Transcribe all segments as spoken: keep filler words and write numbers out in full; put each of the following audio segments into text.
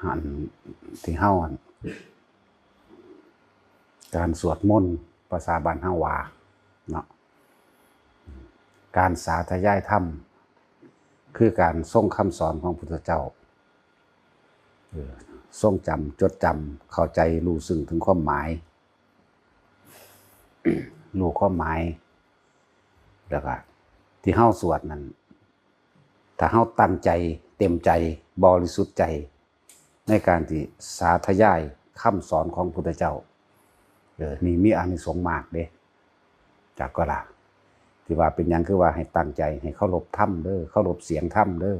อันที่เฮาอันการสวดมนต์ภาษาบ้านเฮาว่าเนาะ การสาธยายธรรม คือการทรงคำสอนของพุทธเจ้า เออ ทรงจำ จดจำ เข้าใจ รู้ซึ้งถึงความหมาย รู้ความหมาย แล้วก็ที่เฮาสวดนั้น ถ้าเฮาตั้งใจ เต็มใจ บริสุทธิ์ใจ ในการที่สาธยายคำสอนของพุทธเจ้า เออ นี่มีอานิสงส์มากเด้ จากก็ล่ะ ที่ว่าเป็นหยังคือว่าให้ตั้งใจ ให้เคารพธรรมเด้อ เคารพเสียงธรรมเด้อ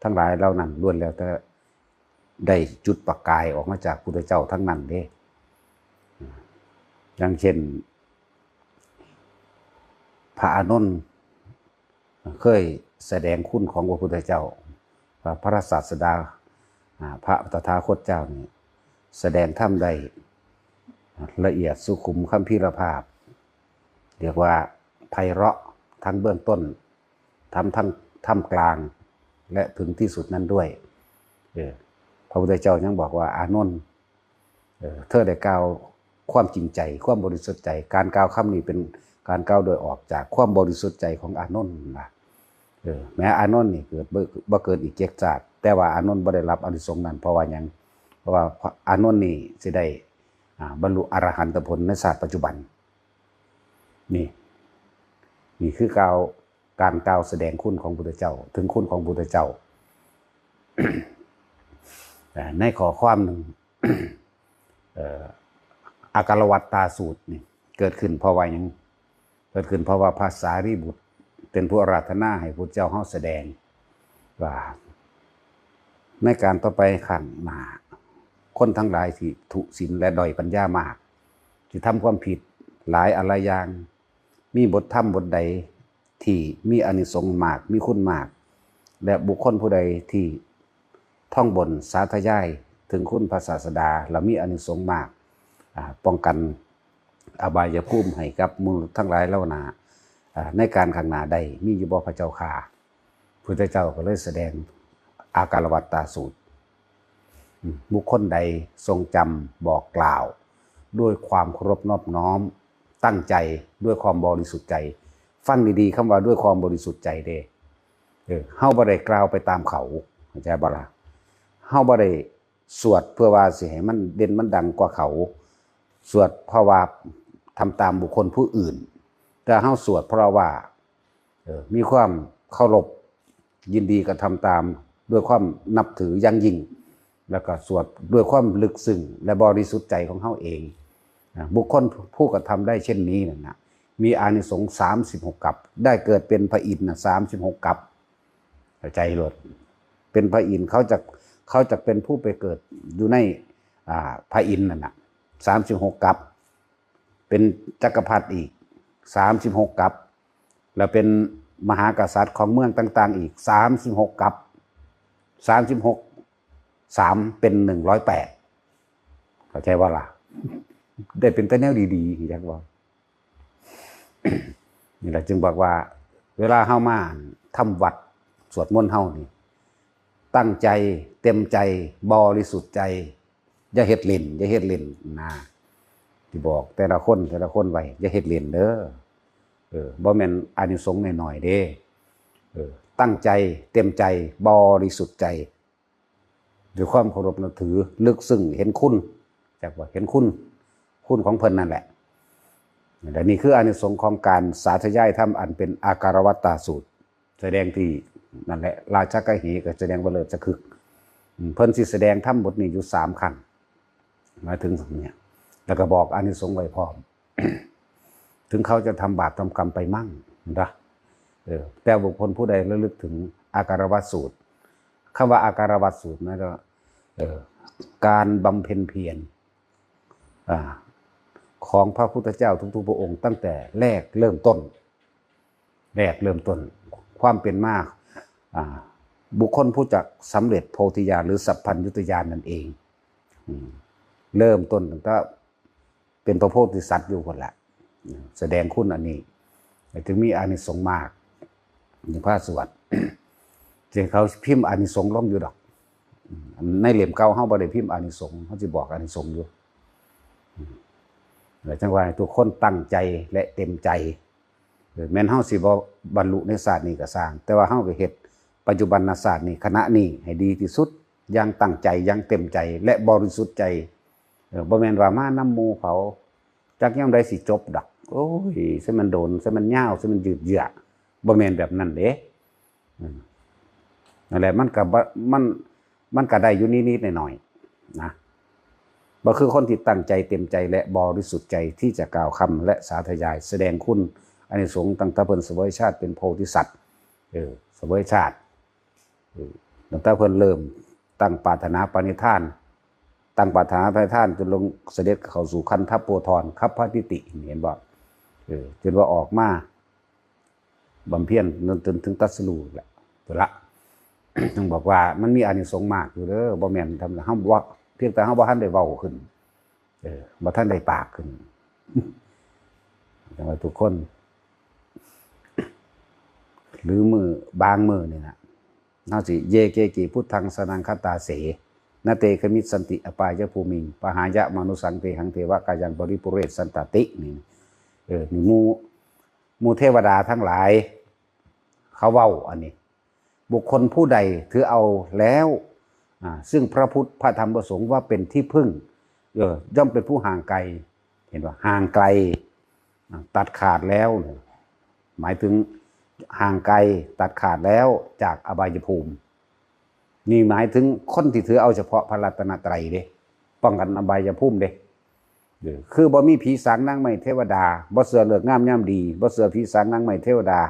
ทั้งหลายเหล่านั้นล้วนแล้วแต่ได้จุดประกายออกมาจากพุทธเจ้าทั้งนั้นเด้ อย่างเช่น พระอานนท์เคยแสดงคุณของพระพุทธเจ้า พระ พระศาสดา อ่า พระตถาคตเจ้านี่แสดงธรรมได้ละเอียดสุขุมคัมภีรภาพ เรียกว่าไพเราะทั้งเบื้องต้น ทั้ง ทั้งท่ามกลาง และถึงที่สุดนั้นด้วย เออ พระพุทธเจ้ายังบอกว่า อานนท์ เออ เธอได้กล่าวความจริงใจ ความบริสุทธิ์ใจ การกล่าวคำนี้เป็นการกล่าวโดยออกจากความบริสุทธิ์ใจของอานนท์นะ เออ แม้อานนท์นี่เกิดบ่ บ่เกินอีกเจ็ดชาติ แต่ว่าอานนท์บ่ได้รับอานิสงส์นั้น เพราะว่าหยัง เพราะว่าอานนท์นี่สิได้ อ่า บรรลุอรหันตผลในชาติปัจจุบัน นี่ นี่คือกล่าว การกล่าวแสดงคุณของพุทธเจ้า ถึงคุณของพุทธเจ้า อ่า ในข้อความหนึ่ง เอ่อ อาการวัตตาสูตรนี่เกิดขึ้นเพราะว่าหยัง เกิดขึ้นเพราะว่าพระสารีบุตรเป็นผู้อาราธนาให้พุทธเจ้าเฮาแสดง ว่าในการต่อไปข้างหน้า คนทั้งหลายที่ทุศีลและด้อยปัญญามาก ที่ทำความผิดหลายอะไรอย่าง มีบทธรรมบทใดที่มีอานิสงส์มาก มีคุณมาก และบุคคลผู้ใดที่ท่องบนสาธยายถึงคุณพระศาสดา และมีอานิสงส์มาก อ่า ป้องกันอบายภูมิให้กับมนุษย์ทั้งหลายเหล่านั้น อ่า ในการข้างหน้าได้มีอยู่บ่พระเจ้าข้า พุทธเจ้าก็เลยแสดงอาการวัตตาสูตร อืม บุคคลใดทรงจำบอกกล่าว ด้วยความเคารพนอบน้อม ตั้งใจด้วยความบริสุทธิ์ใจ ฟังดีๆ คำว่าด้วยความบริสุทธิ์ใจเด้ เออ เฮาบ่ได้กล่าวไปตามเขา เข้าใจบ่ล่ะ เฮาบ่ได้สวดเพื่อว่าสิให้มันเด่นมันดังกว่าเขา สวดเพราะว่าทำตามบุคคลผู้อื่น แต่เฮาสวดเพราะว่า เออ มีความเคารพ ยินดีกระทำตามด้วยความนับถืออย่างยิ่ง แล้วก็สวดด้วยความลึกซึ้งและบริสุทธิ์ใจของเฮาเอง นะ บุคคลผู้กระทำได้เช่นนี้นั่นนะ มีอานิสงส์สามสิบหกกัป ได้เกิดเป็นพระอินทร์นะ สามสิบหกกัป เข้าใจโลด เป็นพระอินทร์ เขาจะ เขาจะเป็นผู้ไปเกิดอยู่ใน อ่า พระอินทร์นั่นนะ สามสิบหกกัป เป็นจักรพรรดิอีก สามสิบหกกัป แล้วเป็นมหากษัตริย์ของเมืองต่างๆ อีก สามสิบหกกัป สามสิบหก สาม เป็น หนึ่งร้อยแปด เข้าใจบ่ล่ะ ได้เป็นแต่แนวดีๆ อยากว่า นี่แหละจึงบอกว่า เวลาเฮามาทำวัตรสวดมนต์เฮานี่ ตั้งใจ เต็มใจ บริสุทธิ์ใจ อย่าเฮ็ดเล่น อย่าเฮ็ดเล่นนะ ที่บอกแต่ละคน แต่ละคนไว้ อย่าเฮ็ดเล่นเด้อ เออ บ่แม่นอานิสงส์น้อยๆ เด้ เออ ตั้งใจ เต็มใจ บริสุทธิ์ใจ ด้วยความเคารพนับถือ ลึกซึ้ง เห็นคุณ จักว่าเห็นคุณ คุณของเพิ่นนั่นแหละ และนี่คืออานิสงส์ของการสาธยายธรรมอันเป็นอาการวัตตาสูตร แสดงที่นั่นแหละ ราชกะเหก็แสดงว่าเลิศจะคึก อืม เพิ่นสิแสดงธรรมบทนี้อยู่สามครั้ง มาถึงเนี่ย แล้วก็บอกอานิสงส์ไว้พร้อม ถึงเขาจะทำบาปทำกรรมไปมั่งนะ เออ แต่บุคคลผู้ใดระลึกถึงอาการวัตสูตร คำว่าอาการวัตสูตรนะก็ เออ การบำเพ็ญเพียร อ่า ของพระพุทธเจ้าทุกๆ พระองค์ตั้งแต่แรกเริ่มต้น แรกเริ่มต้น ความเป็นมา อ่า บุคคลผู้จะสำเร็จโพธิญาณหรือสัพพัญญุตญาณนั่นเอง อืม เริ่มต้นตั้งแต่เป็นพระโพธิสัตว์อยู่พุ่นละ แสดงคุณอันนี้ จึงมีอานิสงส์มาก ในพระสวด จึงเขาพิมพ์อานิสงส์ลงอยู่ดอก ในเล่มเก่าเฮาบ่ได้พิมพ์อานิสงส์ เฮาสิบอกอานิสงส์อยู่ แล้วจั่งว่าให้ทุกคนตั้งใจและเต็มใจ เออ แม้นเฮาสิบ่บรรลุในชาตินี้ก็ซ่าง แต่ว่าเฮาก็เฮ็ดปัจจุบันชาตินี้ ขณะนี้ให้ดีที่สุด อย่างตั้งใจ อย่างเต็มใจ และบริสุทธิ์ใจ เออ บ่แม่นว่ามานำหมู่เขา จักยามใดสิจบดอก โอ้ย ซะมันโดน ซะมันยาว ซะมันยืดเยื้อ บ่แม่นแบบนั้นเด้ อืม นั่นแหละ มันก็บ่ มัน มันก็ได้อยู่นิดๆหน่อยๆนะ บ่คือคนที่ตั้งใจเต็มใจและบริสุทธิ์ใจที่จะกล่าวคำและสาธยายแสดงคุณอานิสงส์ตั้งแต่เพิ่นเสวยชาติเป็นโพธิสัตว์ เออ เสวยชาติ เออ ตั้งแต่เพิ่นเริ่มตั้งปรารถนาปณิธาน ตั้งปรารถนาปณิธานจนลงเสด็จเข้าสู่คันธโปธร คัพพะทิติ เห็นบ่ เออ จนว่าออกมา บำเพ็ญจนถึงตรัสรู้แหละ ตัวละ ต้องบอกว่ามันมีอานิสงส์มากอยู่เด้อ บ่แม่นธรรมดา เฮาบ่ เพียงแต่เฮาบ่ทันได้เว้าขึ้น เออ บ่ทันได้ปากขึ้น จั่งว่าทุกคน หรือมื้อบางมื้อนี่นะ เฮาสิ เย เก กิ พุทธัง สรณัง คัจฉาเส นะ เต ขมิสสันติ อปายะภูมิง ปะหายะ มานุสสัง เตหัง เทวะ กายัง ปริปุเรสสันตะติ นี่ เออ นี่หมู่ หมู่เทวดาทั้งหลาย เขาเว้าอันนี้ บุคคลผู้ใดถือเอาแล้ว อ่า ซึ่งพระพุทธ พระธรรม พระสงฆ์ว่าเป็นที่พึ่ง เออ ย่อมเป็นผู้ห่างไกล เห็นบ่ ห่างไกล อ่า ตัดขาดแล้ว หมายถึงห่างไกล ตัดขาดแล้วจากอบายภูมิ นี่หมายถึงคนที่ถือเอาเฉพาะพระรัตนตรัยเด้ ป้องกันอบายภูมิเด้ เออ คือบ่มีผีสางนางไม้เทวดา บ่เชื่อฤกษ์งามยามดี บ่เชื่อผีสางนางไม้เทวดา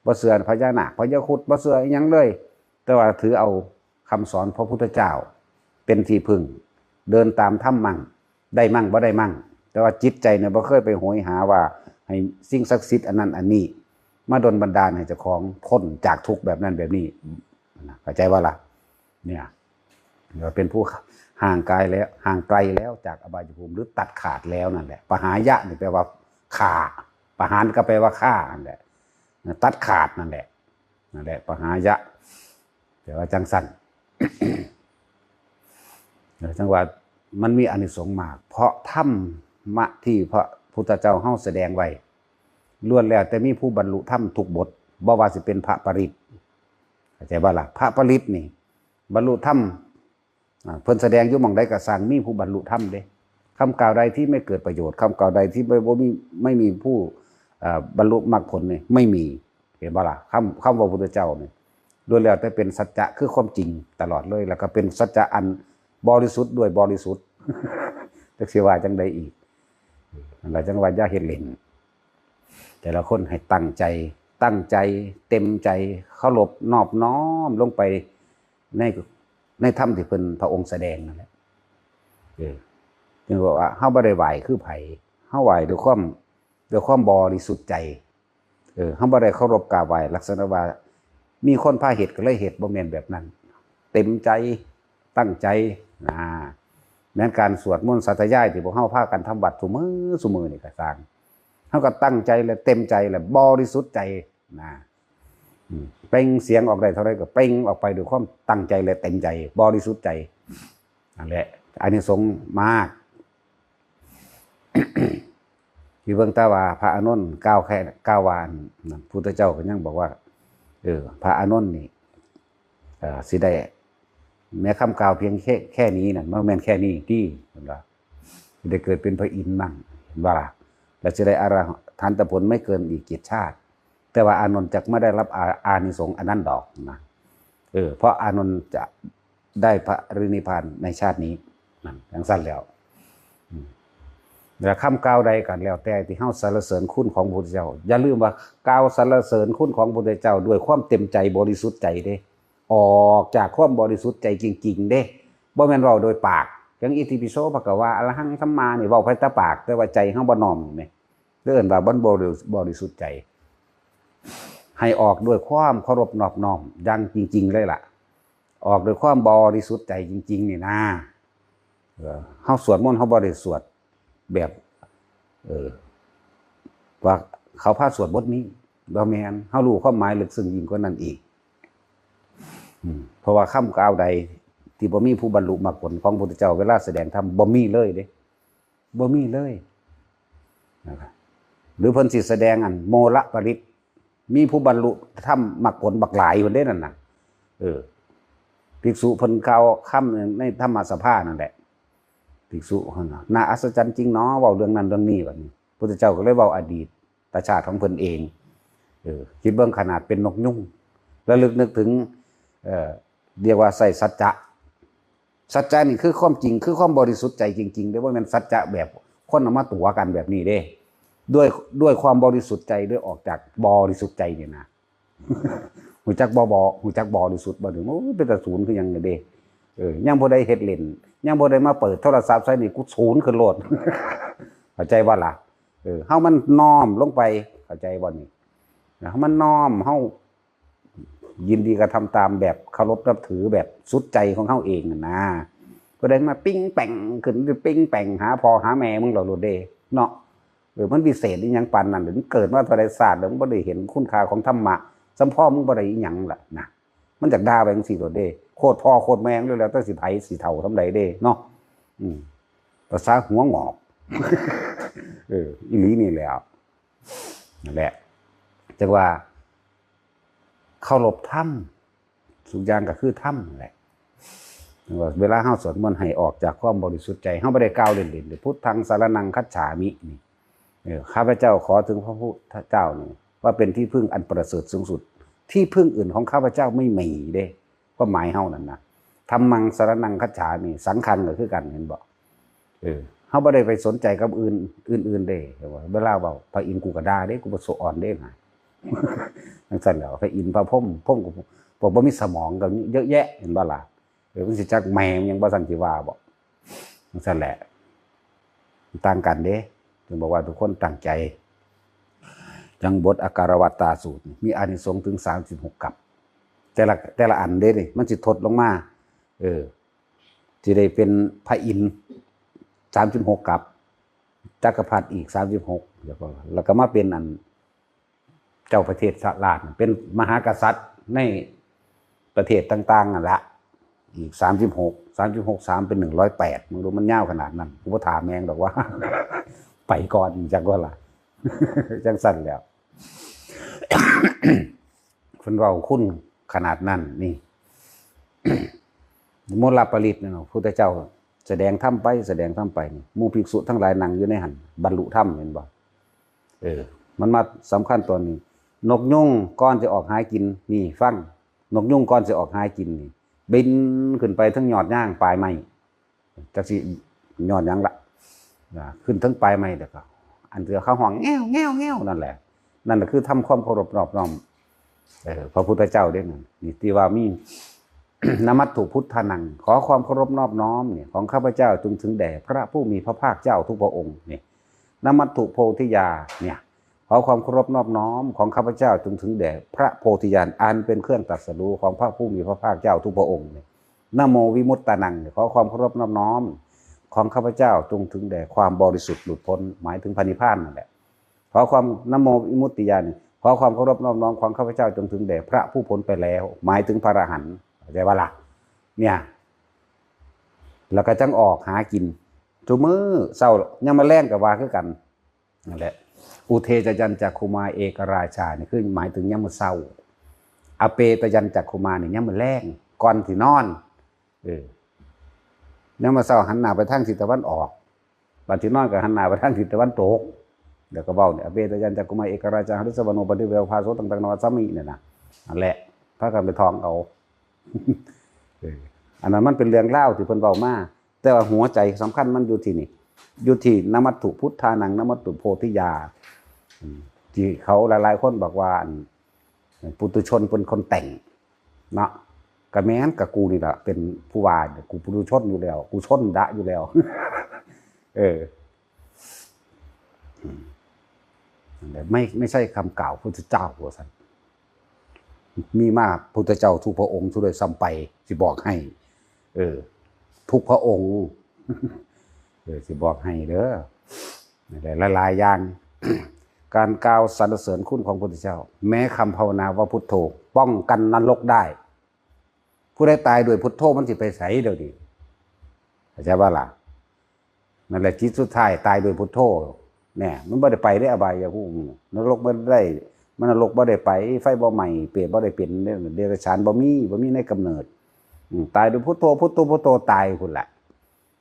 บ่เชื่อพญานาค พญาครุฑ บ่เชื่ออิหยังเลย แต่ว่าถือเอาคำสอนพระพุทธเจ้าเป็นที่พึ่ง เดินตามธรรมมั่ง ได้มั่งบ่ได้มั่ง แต่ว่าจิตใจเนี่ยบ่เคยไปโหยหาว่าให้สิ่งศักดิ์สิทธิ์อันนั้นอันนี้ มาดลบันดาลให้เจ้าของพ้นจากทุกข์แบบนั้นแบบนี้นะ เข้าใจบ่ล่ะ เนี่ย เราเป็นผู้ห่างไกลแล้ว ห่างไกลแล้วจากอบายภูมิ หรือตัดขาดแล้วนั่นแหละ ปะหายะนี่แปลว่าฆ่า ปะหารก็แปลว่าฆ่านั่นแหละ ตัดขาดนั่นแหละ นั่นแหละ ปะหายะ แปลว่าจั่งซั่น เออ จั่งว่ามันมีอานิสงส์มาก เพราะธรรมะที่พระพุทธเจ้าเฮาแสดงไว้ ล้วนแล้วแต่มีผู้บรรลุธรรมทุกบท บ่ว่าสิเป็นพระปริตร เข้าใจบ่ล่ะ พระปริตรนี่ บรรลุธรรม อ่า เพิ่นแสดงอยู่หม่องใดก็ซ่าง มีผู้บรรลุธรรมเด้ คำกล่าวใดที่ไม่เกิดประโยชน์ คำกล่าวใดที่ไม่ บ่มี ไม่มีผู้ เอ่อ บรรลุมรรคผลนี่ ไม่มี เห็นบ่ล่ะ คำ คำว่าพุทธเจ้านี่ ล้วนแล้วแต่เป็นสัจจะ คือความจริงตลอดเลย แล้วก็เป็นสัจจะอันบริสุทธิ์ด้วยบริสุทธิ์ จักสิว่าจั่งใดอีก นั่นล่ะ จั่งว่าอย่าเฮ็ดเล่น แต่ละคนให้ตั้งใจ ตั้งใจ เต็มใจ เคารพนอบน้อมลงไปใน ในธรรมที่เพิ่น พระองค์แสดงนั่นแหละ เออ จึงบอกว่าเฮาบ่ได้ไหว้คือไผ เฮาไหว้ด้วยความ ด้วยความบริสุทธิ์ใจ เออ เฮาบ่ได้เคารพกราบไหว้ลักษณะว่ามีคนพาเฮ็ดก็เลยเฮ็ด บ่แม่นแบบนั้น เต็มใจ ตั้งใจ นะ แม้นการสวดมนต์สาธยายที่พวกเฮาพากันทำวัดซุมื้อซุมื้อนี่ก็ซ่าง เฮาก็ตั้งใจและเต็มใจและบริสุทธิ์ใจ นะ อืม เปล่งเสียงออกได้เท่าใดก็เปล่งออกไปด้วยความตั้งใจและเต็มใจ บริสุทธิ์ใจ นั่นแหละ อานิสงส์มาก ที่เบิ่งแต่ว่าพระอานนท์กล่าวแค่ กล่าวว่าอันนั้น พุทธเจ้าก็ยังบอกว่า เออ พระอานนท์นี่ เอ่อ สิได้ แม้คำกล่าวเพียงแค่ แค่นี้นั่น บ่แม่นแค่นี้ติ เพิ่นว่า สิได้เกิดเป็นพระอินทร์มั่ง เห็นบ่ล่ะ แล้วสิได้อรหันตผลไม่เกินอีกเจ็ดชาติ แต่ว่าอานนท์จักไม่ได้รับอา อานิสงส์อันนั้นดอกนะ เออ เพราะอานนท์จะได้ปรินิพพานในชาตินี้ นั่น จั่งซั่นแล้ว อืม แล้วคำกล่าวใดก็แล้วแต่ที่เฮาสรรเสริญคุณของพระพุทธเจ้า อย่าลืมว่ากล่าวสรรเสริญคุณของพระพุทธเจ้าด้วยความเต็มใจบริสุทธิ์ใจเด้ ออกจากความบริสุทธิ์ใจจริงๆเด้ บ่แม่นเว้าโดยปาก จั่งอิติปิโสภะคะวา อะระหังสัมมานี่เว้าภายใต้ปาก แต่ว่าใจเฮาบ่น้อมนี่ เรียกว่าบ่บริ บริสุทธิ์ใจ ให้ออกด้วยความเคารพนอบน้อมอย่างจริงๆเลยล่ะ ออกด้วยความบริสุทธิ์ใจจริงๆนี่นะ เออ เฮาสวดมนต์เฮาบ่ได้สวดแบบ เออ ว่าเขาพาสวดบทนี้ บ่แม่น เฮารู้ความหมายลึกซึ้งยิ่งกว่านั้นอีก อืม เพราะว่าคำกล่าวใด ที่บ่มีผู้บรรลุมรรคผลของพระพุทธเจ้า เวลาแสดงธรรมบ่มีเลยเด้ บ่มีเลยนะครับ หรือเพิ่นสิแสดงอันโมลปริตร มีผู้บรรลุธรรมมรรคผลบักหลายคนเด้นั่นน่ะ เออ ภิกษุเพิ่นกล่าวคำในธรรมสภานั่นแหละ ภิกษุเพิ่นน่ะ น่าอัศจรรย์จริงเนาะ เว้าเรื่องนั้นเรื่องนี้บัดนี้ พุทธเจ้าก็เลยเว้าอดีตชาติของเพิ่นเอง เออ คิดเบิ่งขนาดเป็นนกยุง ระลึกนึกถึง เอ่อ เรียกว่าใส่สัจจะ สัจจะนี่คือความจริง คือความบริสุทธิ์ใจจริงๆเด้ บ่แม่นสัจจะแบบคนเอามาตั๋วกันแบบนี้เด้ ด้วย ด้วยความบริสุทธิ์ใจ ด้วยออกจากบริสุทธิ์ใจนี่นะ ฮู้จักบ่ บ่ ฮู้จักบริสุทธิ์บ่ นี่ โอ้ย เป็นตาสูนคือหยังเด้ เออ ยังบ่ได้เฮ็ดเล่น ยังบ่ได้มาเปิดโทรศัพท์ใส่นี่ กูสูนขึ้นโลด เข้าใจบ่ล่ะ เออ เฮามันน้อมลงไป เข้าใจบ่นี่ นะ เฮามันน้อม เฮา ยินดีกระทำตามแบบเคารพนับถือแบบสุดใจของเฮาเองนั่นนะ ผู้ใดมาปิ้งแป่งขึ้น ปิ้งแป่งหาพ่อหาแม่มึงเหล่าโลดเด้ เนาะ เออ มันวิเศษอีหยังปานนั้น หรือมึงเกิดมาเท่าใดชาติแล้วมึงบ่ได้เห็นคุณค่าของธรรมะ สำพ่อมึงบ่ได้อีหยังล่ะนะ มันอยากด่าไปจังซี่โลดเด้ โคตรพ่อโคตรแม่มึงเลย แล้วแต่สิไผสิเฒ่าส่ำใดเด้ เนาะ อืม ภาษาหัวงอก เออ อีหลีนี่แหละ นั่นแหละ จังว่า เคารพธรรม ทุกอย่างก็คือธรรมนั่นแหละ จังว่า เวลาเฮาสวดมนต์ให้ออกจากความบริสุทธิ์ใจ เฮาบ่ได้กล่าวเล่นๆเด้ พุทธังสรณังคัจฉามิ นี่ เออ ข้าพเจ้าขอถึงพระพุทธเจ้านี่ ว่าเป็นที่พึ่งอันประเสริฐสูงสุด ที่พึ่งอื่นของข้าพเจ้าไม่มีเด้ ความหมายเฮานั่นนะ ธัมมังสรณังคัจฉามิ สังฆังก็คือกัน เห็นบ่ เออ เฮาบ่ได้ไปสนใจกับอื่น อื่นๆเด้ เห็นบ่ เวลาเว้าพระอินทร์กูก็ด่าเด้ กูบ่สะออนเด้นะ จังซั่นแหล้ว พระอินทร์พระพรหม พรหมก็ พวกบ่มีสมองก็เยอะแยะ เห็นบ่ล่ะ เออ มันสิจักแม่มันยังบ่ทันสิว่าบ่ จังซั่นแหละ ต่างกันเด้ จึงบอกว่าทุกคนตั้งใจ จังบทอาการวัตตาสูตรนี่ มีอานิสงส์ถึงสามสิบหกกัป แต่ละ แต่ละอันเด้นี่ มันสิทดลงมา เออ สิได้เป็นพระอินทร์สามสิบหกกัป จักรพรรดิอีกสามสิบหก แล้วก็ แล้วก็มาเป็นอัน เจ้าประเทศราช เป็นมหากษัตริย์ในประเทศต่างๆนั่นละ อีกสามสิบหก สามสิบหก สามเป็นหนึ่งร้อยแปด มึงดูมันยาวขนาดนั้น กูบ่ถามแม่งดอกว่า ไปก่อนจักว่าล่ะ จังซั่นแหล้ว เพิ่นเว้าคุณขนาดนั้นนี่ มลปริตรนี่เนาะ พุทธเจ้าแสดงธรรมไป แสดงธรรมไปนี่ หมู่ภิกษุทั้งหลายนั่งอยู่ในหั่น บรรลุธรรม เห็นบ่ เออ มันมาสำคัญตอนนี้ นกยุงก่อนสิออกหากิน นี่ฟัง นกยุงก่อนสิออกหากินนี่ บินขึ้นไปเทิงยอดยางปลายไม้ จักสิยอดหยังละ นะ ขึ้นเทิงปลายไม้แล้วก็ อันที่เขาฮ้องแง้วแง้วแง้วนั่นแหละ นั่นน่ะคือทำความเคารพนอบน้อม เออ พระพุทธเจ้าเด้นั่น นี่ที่ว่ามี นมัตถุพุทธานัง ขอความเคารพนอบน้อมเนี่ย ของข้าพเจ้าจงถึงแด่พระผู้มีพระภาคเจ้าทุกพระองค์เนี่ย นมัตถุโพธิญาณเนี่ย ขอความเคารพนอบน้อมของข้าพเจ้าจงถึงแด่พระโพธิญาณอันเป็นเครื่องตรัสรู้ของพระผู้มีพระภาคเจ้าทุกพระองค์เนี่ย นะโมวิมุตตานังเนี่ย ขอความเคารพนอบน้อมของข้าพเจ้าจงถึงแด่ความบริสุทธิ์หลุดพ้น หมายถึงพระนิพพานนั่นแหละ ขอความ นะโมวิมุตติญาณเนี่ย ขอความเคารพนอบน้อมของข้าพเจ้าจงถึงแด่พระผู้พ้นไปแล้ว หมายถึงพระอรหันต์ เข้าใจบ่ล่ะ เนี่ย แล้วก็จังออกหากิน ทุกมื้อเช้า ยังมาแลงก็ว่าคือกัน นั่นแหละ อุเทจยันจักขุมาเอกราชานี่คือหมายถึงยามมื้อเช้า อเปตยันจักขุมานี่ยามมื้อแลง ก่อนสินอน เออ ยามมื้อเช้าหันหน้าไปทางทิศตะวันออก บัดสินอนก็หันหน้าไปทางทิศตะวันตก แล้วก็เว้าเนี่ย อเปตยันจักขุมาเอกราชา หฤสวโนปนิเวภาโสตังตังนมัสสามิ เนี่ยนะ นั่นแหละ พากันไปท่องเอา เออ อันนั้นมันเป็นเรื่องราวที่เพิ่นเว้ามา แต่ว่าหัวใจสำคัญมันอยู่ที่นี่ อยู่ที่นมัตถุพุทธานัง นมัตถุโพธิญาณ อืม ที่เขาหลายๆคนบอกว่า อัน ปุถุชนเป็นคนแต่ง เนาะ ก็แม่น ก็กูนี่ล่ะเป็นผู้ว่าเนี่ย กูปุถุชนอยู่แล้ว กูชนดะอยู่แล้ว เออ อืม ไม่ ไม่ใช่คำกล่าวพุทธเจ้า ว่าซั่น มีมาพุทธเจ้าทุกพระองค์ทุกด้วยซ้ำไป สิบอกให้ เออ ทุกพระองค์ เออ สิบอกให้เด้อ หลายๆอย่าง การกล่าวสรรเสริญคุณของพระพุทธเจ้า แม้คำภาวนาว่าพุทโธ ป้องกันนรกได้ ผู้ใดตายด้วยพุทโธมันสิไปไสเดี๋ยวนี้ เข้าใจบ่ล่ะ? นั่นแหละ จิตสุดท้ายตายด้วยพุทโธ เนี่ย มันบ่ได้ไปได้อบายภูมิ นรกบ่ได้ มันนรกบ่ได้ไป ไฟบ่ไหม้ เปรตบ่ได้เป็น เดรัจฉานบ่มี บ่มีในกำเนิด อืม ตายด้วยพุทโธ พุทโธ พุทโธ ตายพุ้นแหละ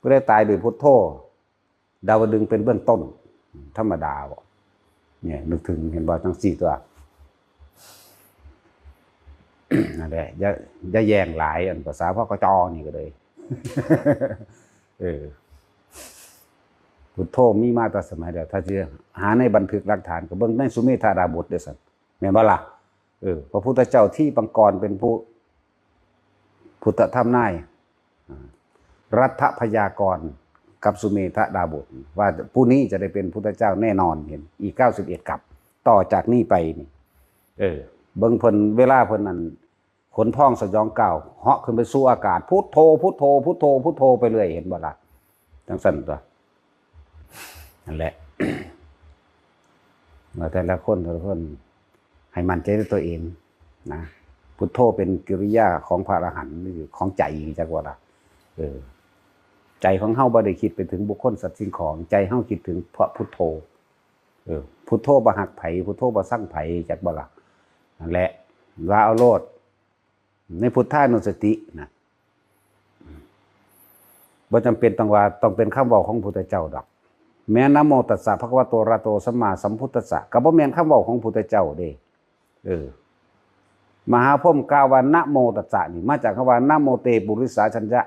ผู้ใดตายด้วยพุทโธ ดาวดึงส์เป็นเบื้องต้น ธรรมดาบ่ เนี่ย นึกถึง เห็นบ่ ทั้งสี่ตัว นั่นแหละ อย่า อย่าแย่งหลาย อันภาษาพกจ นี่ก็เลย เออ พุทโธมีมาแต่สมัยเดียว ถ้าสิหาในบันทึกหลักฐานก็เบิ่งในสุเมธาดาบทเด้อซั่น แม่นบ่ล่ะ? เออ พระพุทธเจ้าทิพย์ปังกรเป็นผู้ พุทธทำนาย อ่า รัฐพยากรณ์กับสุเมธดาบท ว่าผู้นี้จะได้เป็นพุทธเจ้าแน่นอน เห็น อีกเก้าสิบเอ็ดกัป ต่อจากนี้ไปนี่ เออ เบิ่งเพิ่น เวลาเพิ่นนั่น ขนพองสยองก้าว เหาะขึ้นไปสู่อากาศ พุทโธ พุทโธ พุทโธ พุทโธ ไปเรื่อย เห็นบ่ล่ะ? จังซั่นตัว นั่นแหละ ว่าแต่ละคน แต่ละคน ให้มั่นใจในตัวเองนะ พุทโธเป็นกิริยาของพระอรหันต์ หรือของใจ จักว่าล่ะ เออ ใจของเฮาบ่ได้คิดไปถึงบุคคลสัตว์สิ่งของ ใจเฮาคิดถึงพระพุทโธ เออ พุทโธบ่ฮักไผ พุทโธบ่ซังไผ จักบ่ล่ะ? นั่นแหละ ว่าเอาโลด ในพุทธานุสตินะ บ่จำเป็นต้องว่าต้องเป็นคำเว้าของพุทธเจ้าดอก แม้นะโมตัสสะภะคะวะโตอะระหะโตสัมมาสัมพุทธัสสะ ก็บ่แม่นคำเว้าของพุทธเจ้าเด้ เออ มหาพรหมกล่าวว่านะโมตัสสะนี่ มาจากคำว่านะโมเตปุริสาชัญญะ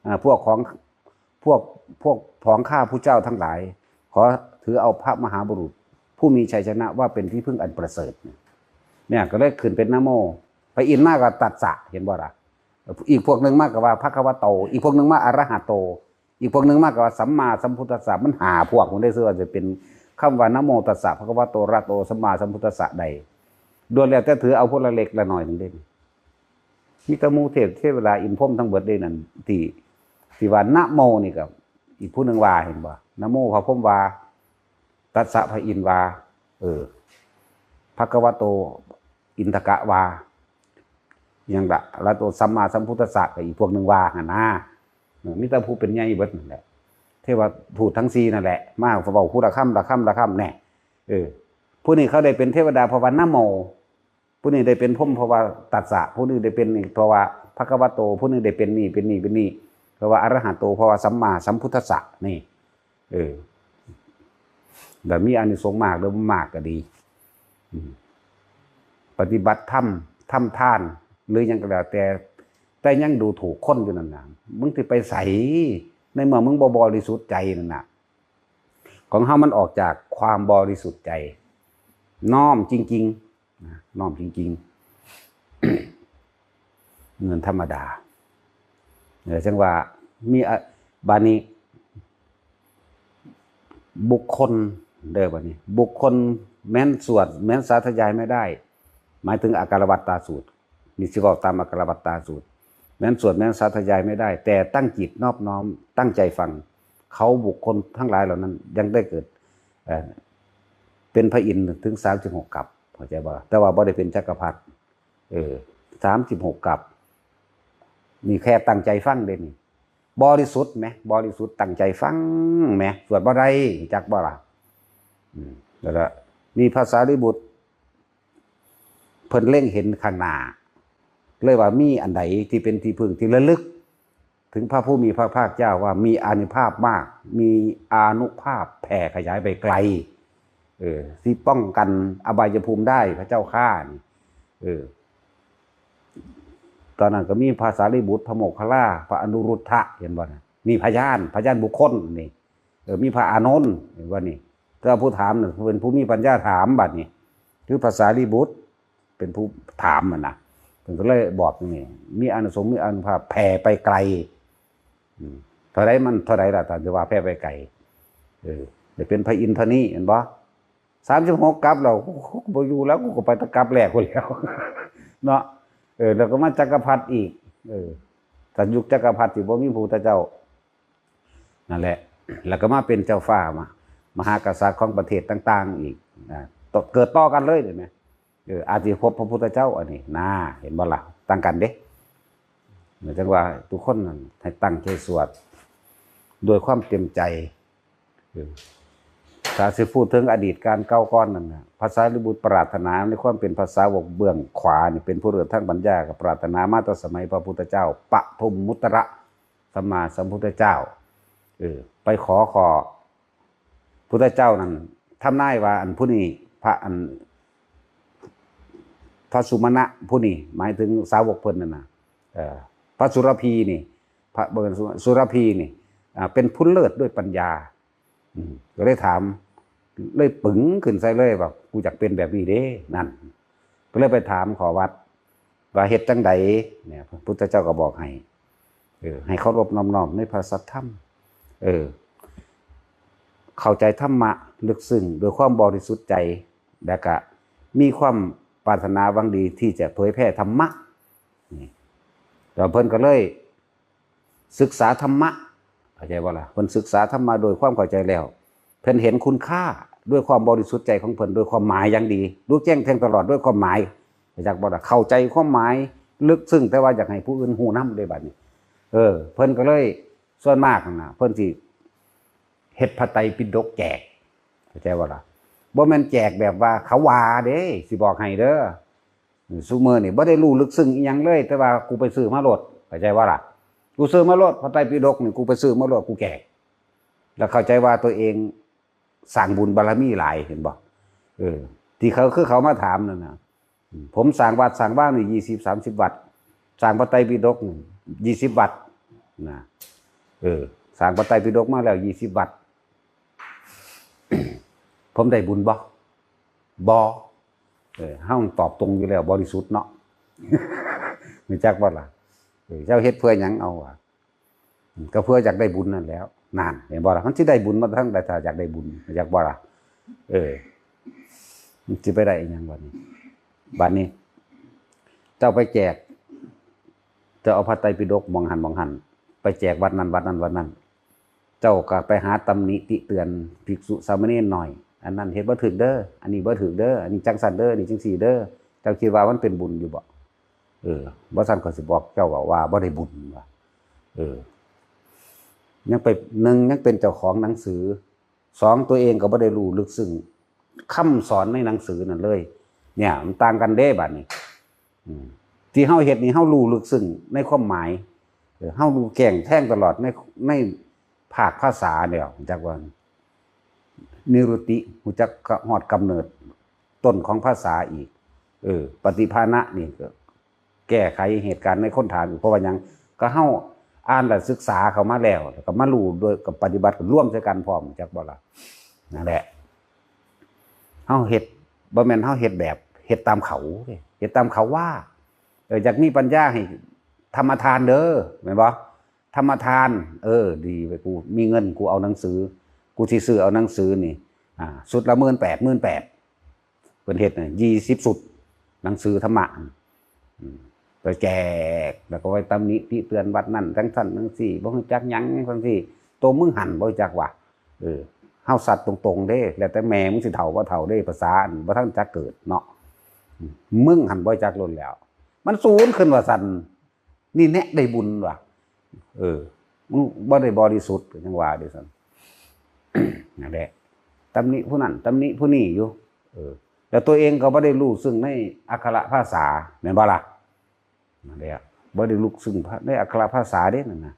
อ่า พวกของ พวก พวกของข้าพุทธเจ้าทั้งหลาย ขอถือเอาพระมหาบุรุษ ผู้มีชัยชนะว่าเป็นที่พึ่งอันประเสริฐ เนี่ย ก็เลยขึ้นเป็นนะโม พระอินทร์มาก็ตัสสะ เห็นบ่ล่ะ? อีกพวกหนึ่งมาก็ว่าภะคะวะโต อีกพวกหนึ่งมาอะระหะโต อีกพวกหนึ่งมาก็ว่าสัมมาสัมพุทธัสสะ มันห้าพวก มันได้ชื่อว่าจะเป็นคำว่านะโมตัสสะภะคะวะโตอะระหะโตสัมมาสัมพุทธัสสะใด ล้วนแล้วแต่ถือเอาพวกละเล็กละน้อยหนึ่งเด้ มีแต่หมู่เทพเทวดาอินทร์พรหมทั้งเบิดเด้นั่น ที่ ที่ว่านะโมนี่ก็อีกผู้หนึ่งว่า เห็นบ่? นะโมพระพรหมว่า ตัสสะพระอินทร์ว่า เออ ภะคะวะโตอินทกะว่า หยังละ อะระหะโตสัมมาสัมพุทธัสสะก็อีกพวกหนึ่งว่าหั่นนะ เออ มีแต่ผู้เป็นใหญ่เบิดนั่นแหละ เทวทูตทั้งสี่นั่นแหละ มาเว้าผู้ละคำละคำละคำแน่ เออ ผู้นี้เขาได้เป็นเทวดาเพราะว่านะโม ผู้นี้ได้เป็นพรหมเพราะว่าตัสสะ ผู้นี้ได้เป็นนี่เพราะว่าภะคะวะโต ผู้นี้ได้เป็นนี่ เป็นนี่ เป็นนี่ เพราะว่าอะระหะโต เพราะว่าสัมมาสัมพุทธัสสะ นี่ เออ แต่มีอานิสงส์มากหรือบ่มากก็ดี อืม ปฏิบัติธรรม ทำทาน หรือหยังก็แล้วแต่ แต่ยังดูถูกคนอยู่นั่นน่ะ มึงสิไปไส ในเมื่อมึงบ่บริสุทธิ์ใจนั่นน่ะ ของเฮามันออกจากความบริสุทธิ์ใจ น้อมจริงๆ นะ น้อมจริงๆ เงินธรรมดา เออ จังว่ามีอะ บาดนี้ บุคคล เด้อบาดนี้ บุคคลแม้นสวด แม้นสาธยายไม่ได้ หมายถึงอาการวัตตาสูตร นี่สิเว้าตามอาการวัตตาสูตร แม้นสวด แม้นสาธยายไม่ได้ แต่ตั้งจิตนอบน้อม ตั้งใจฟัง เขาบุคคลทั้งหลายเหล่านั้นยังได้เกิด เอ่อ เป็นพระอินทร์ถึงสามสิบหกกัป เข้าใจบ่? แต่ว่าบ่ได้เป็นจักรพรรดิ เออ สามสิบหกกัป นี่แค่ตั้งใจฟังเด้นี่ บริสุทธิ์แหม บริสุทธิ์ตั้งใจฟังแหม สวดบ่ได้ จักบ่ล่ะ? อืม แล้วก็มีพระสารีบุตร เพิ่นเล็งเห็นข้างหน้า เลยว่ามีอันใดที่เป็นที่พึ่งที่ระลึก ถึงพระผู้มีพระภาคเจ้าว่ามีอานุภาพมาก มีอานุภาพแผ่ขยายไปไกล เออ ที่ป้องกันอบายภูมิได้ พระเจ้าข้านี่ เออ ตอนนั้นก็มีพระสารีบุตร พระโมคคัลลา พระอนุรุทธะ เห็นบ่นะ? นี่พยาน พยานบุคคลนี่ เออ มีพระอานนท์ เห็นบ่นี่? แต่ว่าผู้ถามน่ะเป็นผู้มีปัญญาถามบัดนี้ คือพระสารีบุตร เป็นผู้ถามมันนะ เพิ่นก็เลยบอกนี่ มีอานิสงส์ มีอานุภาพแผ่ไปไกล อืม เท่าใดมันเท่าใดล่ะ ถ้าจะว่าแผ่ไปไกล เออ ได้เป็นพระอินทร์เท่านี้ เห็นบ่? สามสิบหกกัปแล้ว กู กูบ่อยู่แล้ว กูก็ไปแต่กัปแรกพู้นแหล้ว เนาะ เออ แล้วก็มาจักรพรรดิอีก เออ ถ้ายุคจักรพรรดิสิบ่มีพระพุทธเจ้า นั่นแหละ แล้วก็มาเป็นเจ้าฟ้ามา มหากษัตริย์ของประเทศต่างๆ อีก นะ ต่อ เกิดต่อกันเลย เห็นไหม? เออ อาจสิพบพระพุทธเจ้า อันนี้ น่า เห็นบ่ล่ะ? ต่างกันเด้ หมายถึงว่าทุกคนนั่นให้ตั้งใจสวดด้วยความเต็มใจ เออ ถ้าสิพูดถึงอดีตการเก่าก่อนนั่นนะ พระสารีบุตรปรารถนาในความเป็นพระสาวกเบื้องขวานี่ เป็นผู้เลิศทางปัญญา ก็ปรารถนามาแต่สมัยพระพุทธเจ้า ปทุมมุตตระสัมมาสัมพุทธเจ้า เออ ไปขอขอพุทธเจ้านั่น ทำนายว่าอันผู้นี้ พระอัน พระสุมาณะผู้นี้ หมายถึงสาวกเพิ่นนั่นนะ เออ พระสุรพีนี่ พระ บ่แม่นสุ สุรพีนี่ อ่า เป็นผู้เลิศด้วยปัญญา อืม ก็เลยถาม เลยปึงขึ้นใส่เลยว่า "กูอยากเป็นแบบนี้เด้" นั่น ก็เลยไปถามขอวัด ว่าเฮ็ดจั่งใดเนี่ย พุทธเจ้าก็บอกให้ เออ ให้เคารพนอบน้อมในพระสัทธรรม เออ เข้าใจธรรมะลึกซึ้งด้วยความบริสุทธิ์ใจ แล้วก็มีความปรารถนาหวังดีที่จะเผยแพร่ธรรมะ นี่ แล้วเพิ่นก็เลยศึกษาธรรมะ เข้าใจบ่ล่ะ เพิ่นศึกษาธรรมะโดยความเข้าใจแล้ว เพิ่นเห็นคุณค่าด้วยความบริสุทธิ์ใจของเพิ่น ด้วยความหมายอย่างดี รู้แจ้งแทงตลอดด้วยความหมาย เข้าใจบ่ล่ะ เข้าใจความหมายลึกซึ้ง แต่ว่าอยากให้ผู้อื่นฮู้นำเด้บัดนี้ เออ เพิ่นก็เลย ส่วนมากหั่นน่ะ เพิ่นสิเฮ็ดพระไตรปิฎกแจก เข้าใจบ่ล่ะ บ่แม่นแจกแบบว่าเขาว่าเด้ สิบอกให้เด้อ ซุมื้อนี่บ่ได้รู้ลึกซึ้งอีหยังเลย แต่ว่ากูไปซื้อมาโลด เข้าใจบ่ล่ะ กูซื้อมาโลด พระไตรปิฎกนี่ กูไปซื้อมาโลด กูแจก แล้วเข้าใจว่าตัวเองสร้างบุญบารมีหลาย เห็นบ่ เออ ที่เขา คือเขามาถามนั่นน่ะ อืม ผมสร้างวัดสร้างวานี่ ยี่สิบ สามสิบ วัด สร้างพระไตรปิฎกนี่ ยี่สิบ วัด นะ เออ สร้างพระไตรปิฎกมาแล้ว ยี่สิบ วัด ผมได้บุญบ่ บ่ เออ เฮาตอบตรงอยู่แล้ว บริสุทธิ์เนาะ รู้จักบ่ล่ะ เออ เจ้าเฮ็ดเพื่อหยัง เอาอะ อืม ก็เพื่ออยากได้บุญนั่นแหล้ว นั่น เห็นบ่ล่ะ มันสิได้บุญมาทางใด ถ้าอยากได้บุญ รู้จักบ่ล่ะ เออ มันสิไปได้อีหยังบัดนี้ บัดนี้ เจ้าไปแจก เจ้าเอาพระไตรปิฎกหม่องหั่นหม่องหั่น ไปแจกวัดนั้นวัดนั้นวัดนั้น เจ้าก็ไปหาตำหนิติเตือนภิกษุสามเณรหน่อย อันนั้นเฮ็ดบ่ถูกเด้อ อันนี้บ่ถูกเด้อ อันนี้จั่งซั้นเด้อ อันนี้จั่งซี้เด้อ เจ้าคิดว่ามันเป็นบุญอยู่บ่ เออ บ่ซั้นข้อยสิบอกเจ้าว่า ว่าบ่ได้บุญว่ะ เออ ยังไป หนึ่ง ยังเป็นเจ้าของหนังสือ สอง ตัวเองก็บ่ได้รู้ลึกซึ้งคำสอนในหนังสือนั่นเลย เนี่ย มันต่างกันเด้บัดนี้ อืม ที่เฮาเฮ็ดนี่ เฮารู้ลึกซึ้งในความหมาย เออ เฮารู้แจ้งแทงตลอดใน ในภาคภาษาเนี่ย จักว่า นิรุตติ รู้จักฮอดกำเนิดต้นของภาษาอีก เออ ปฏิภาณะนี่ก็แก้ไขเหตุการณ์ในคนถามอีก เพราะว่าหยัง ก็เฮาอ่านและศึกษาเข้ามาแล้ว แล้วก็มารู้ด้วยกับปฏิบัติ ก็รวมใส่กันพร้อม จักบ่ล่ะ นั่นแหละ เฮาเฮ็ด บ่แม่นเฮาเฮ็ดแบบ เฮ็ดตามเขาเด้ เฮ็ดตามเขาว่า เออ อยากมีปัญญาให้ธรรมทานเด้อ แม่นบ่ ธรรมทาน เออ ดีไป กูมีเงิน กูเอาหนังสือ กูสิซื้อเอาหนังสือนี่ อ่า ชุดละหมื่นแปด หมื่นแปด เพิ่นเฮ็ดน่ะ ยี่สิบ ชุด หนังสือธรรมะ อืม ไปแจก แล้วก็ไปตำหนิติเตือนวัดนั่น จั่งซั้นจั่งซี้ บ่รู้จักหยังจั่งซี้ โตมึงหั่นบ่รู้จักว่ะ เออ เฮาสัตว์ตรงๆเด้ แล้วแต่แม่มึงสิเฒ่าบ่เฒ่าเด้ ภาษาอันบ่ทันจักเกิดเนาะ อืม มึงหั่นบ่รู้จักโลดแล้ว มันสูนขึ้นว่าซั่น นี่แนะได้บุญว่ะ เออ มึงบ่ได้บริสุทธิ์ ก็ยังว่าเด้ซั่น นั่นแหละ ตำหนิผู้นั้น ตำหนิผู้นี้อยู่ เออ แล้วตัวเองก็บ่ได้รู้ซึ่งในอักขระภาษา แม่นบ่ล่ะ นั่นแหละ บ่ได้รู้ซึ่งในอักขระภาษาเด้นั่นน่ะ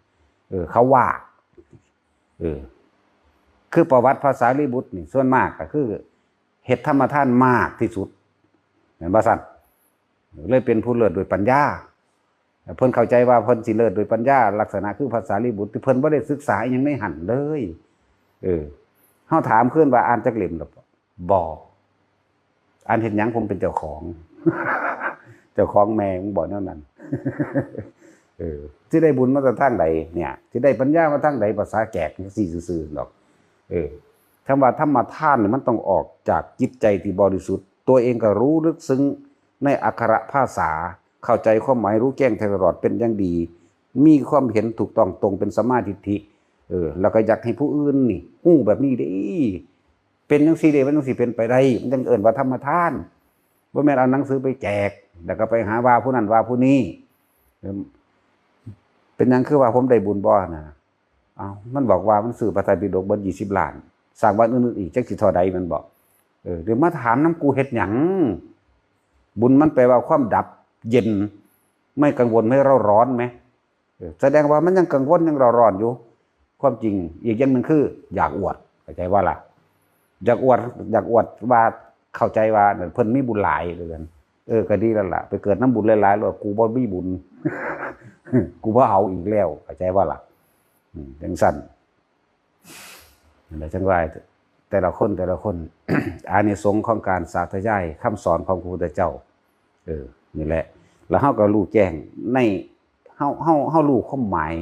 เออ เขาว่า เออ คือประวัติพระสารีบุตรนี่ ส่วนมากก็คือเฮ็ดธรรมทานมากที่สุด แม่นบ่ซั่น เลยเป็นผู้เลิศด้วยปัญญา เพิ่นเข้าใจว่าเพิ่นสิเลิศด้วยปัญญา ลักษณะคือพระสารีบุตร ที่เพิ่นบ่ได้ศึกษาอิหยังในหั่นเลย เออ เฮาถามคืนว่าอ่านจักเล่มแล้วบ่ บ่ อ่านเฮ็ดหยัง ผมเป็นเจ้าของ เจ้าของแม่มึงบอกแนวนั้น เออ สิได้บุญมาจากทางใดเนี่ย สิได้ปัญญามาทางใด ภาษาแจกจั่งซี้ซื่อๆดอก เออ คำว่าธรรมทานนี่มันต้องออกจากจิตใจที่บริสุทธิ์ ตัวเองก็รู้ลึกซึ้งในอักขระภาษา เข้าใจความหมาย รู้แจ้งแทงตลอดเป็นอย่างดี มีความเห็นถูกต้องตรงเป็นสัมมาทิฏฐิ เออ แล้วก็อยากให้ผู้อื่นนี่ฮู้แบบนี้เด้ เป็นจั่งซี้เด้ มันจั่งสิเป็นไปได้ มันจั่งเอิ้นว่าธรรมทาน บ่แม่นเอาหนังสือไปแจก แล้วก็ไปหาว่าผู้นั้นว่าผู้นี้ เออ เป็นหยังคือว่าผมได้บุญบ่นะ เอ้า มันบอกว่ามันซื้อพระไตรปิฎกเบิดยี่สิบล้าน สร้างวัดอื่นๆอีกจักสิเท่าใด มันบอก เออ เดี๋ยวมาถามนำกูเฮ็ดหยัง บุญมันแปลว่าความดับเย็น ไม่กังวล ไม่เร่าร้อนไหม เออ แสดงว่ามันยังกังวลยังเร่าร้อนอยู่ ความจริงอีกอย่างหนึ่งคือ อยากอวด เข้าใจว่าล่ะ อยากอวด อยากอวดว่าเข้าใจว่าเพิ่นมีบุญหลายเลยกัน เออ ก็ดีแล้วล่ะ ไปเกิดนำบุญหลายๆแล้วกูบ่มีบุญ กูบ่เอาอีกแล้ว เข้าใจว่าล่ะ อืม จังซั่น นั่นแหละจังว่า แต่ละคนแต่ละคน อานิสงส์ของการสาธยายคำสอนของพระพุทธเจ้า เออ นี่แหละ แล้วเฮาก็รู้แจ้งใน เฮา เฮา เฮารู้ความหมาย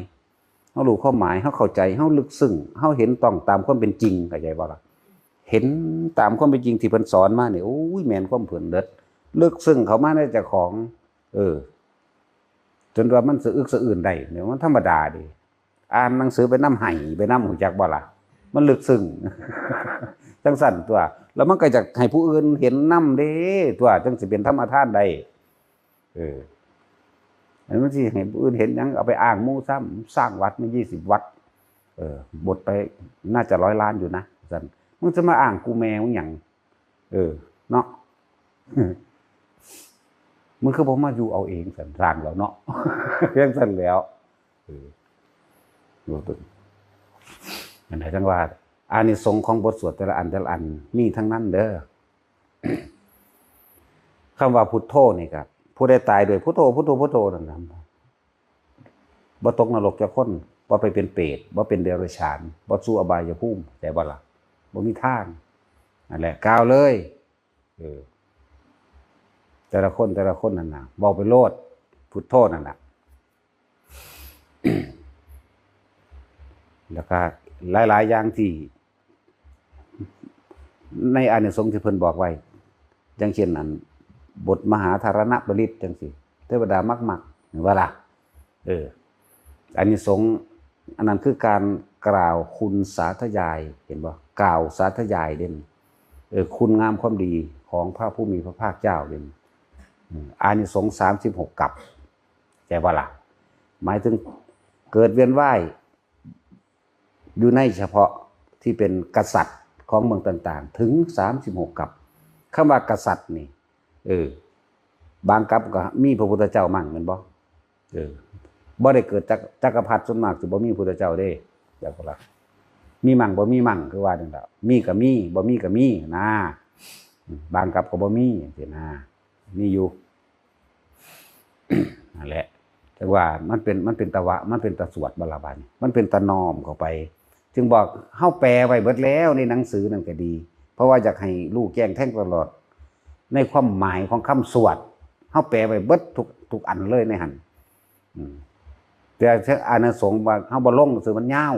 เฮารู้ความหมาย เฮาเข้าใจ เฮาลึกซึ้ง เฮาเห็นต้องตามความเป็นจริง เข้าใจบ่ล่ะ เห็นตามความเป็นจริงที่เพิ่นสอนมานี่ โอ้ย แม่นความเพิ่นเลิศ ลึกซึ้งเข้ามาในเจ้าของ เออ จนว่ามันสะอึกสะอื้นได้เนี่ย มันธรรมดาเด้ อ่านหนังสือไปนำ ไห้ไปนำ ฮู้จักบ่ล่ะ มันลึกซึ้ง จังซั่นตั๊ว แล้วมันก็อยากให้ผู้อื่นเห็นนำเด้ตั๊ว จังสิเป็นธรรมทานได้ เออ อันมันสิให้ผู้อื่นเห็นหยัง เอาไปอ้างหมู่ซ้ำ สร้างวัดมายี่สิบวัด เออ หมดไปน่าจะร้อยล้านอยู่นะ ซั่น มึงจะมาอ้างกูแม่มึงหยัง เออ เนาะ มึงคือบ่มาอยู่เอาเอง ซั่น สร้างแล้วเนาะ เพียงซั่นแล้ว เออ อันไหนจังว่า อานิสงส์ของบทสวดแต่ละอันแต่ละอันมีทั้งนั้นเด้อ คำว่าพุทโธนี่ครับ ผู้ใดตายด้วยพุทโธ พุทโธ พุทโธนั่นนะ บ่ตกนรกจักคน บ่ไปเป็นเปรต บ่เป็นเดรัจฉาน บ่สู่อบายภูมิ เข้าใจบ่ล่ะ บ่มีทาง นั่นแหละ กล่าวเลย เออ แต่ละคนแต่ละคนนั่นน่ะ เว้าไปโลด พุทโธนั่นน่ะ แล้วก็หลายๆอย่างที่ ในอานิสงส์ที่เพิ่นบอกไว้ อย่างเช่นอัน บทมหาธารณปริตรจังซี่ เทวดามักๆ เห็นบ่ล่ะ เออ อานิสงส์อันนั้นคือการกล่าวคุณสาธยาย เห็นบ่ กล่าวสาธยายเด่น เออ คุณงามความดีของพระผู้มีพระภาคเจ้าเด่น อืม อานิสงส์สามสิบหกกัป เข้าใจบ่ล่ะ หมายถึงเกิดเวียนว่าย อยู่ในเฉพาะที่เป็นกษัตริย์ของเมืองต่างๆ ถึงสามสิบหกกัป คำว่ากษัตริย์นี่ เออ บางกัปก็มีพระพุทธเจ้ามั่ง แม่นบ่ เออ บ่ได้เกิดจัก จักรพรรดิส่วนมากสิบ่มีพุทธเจ้าเด้ จักรพรรดิ มีมั่งบ่มีมั่ง คือว่านั่นแหละ มีก็มี บ่มีก็มีนะ บางกัปก็บ่มีจังซี้นะ มีอยู่ นั่นแหละ แต่ว่ามันเป็น มันเป็นตะวะ มันเป็นตะสวดบ่ล่ะบาดนี้ มันเป็นตะน้อมเข้าไป จึงบอกเฮาแปลไว้เบิดแล้วในหนังสือนั่นก็ดี เพราะว่าอยากให้รู้แจ้งแทงตลอด ในความหมายของคำสวด เฮาแปลไว้เบิดทุก ทุกอันเลยในหั่น อืม แต่อานิสงส์ว่าเฮาบ่ลงซื่อมันยาว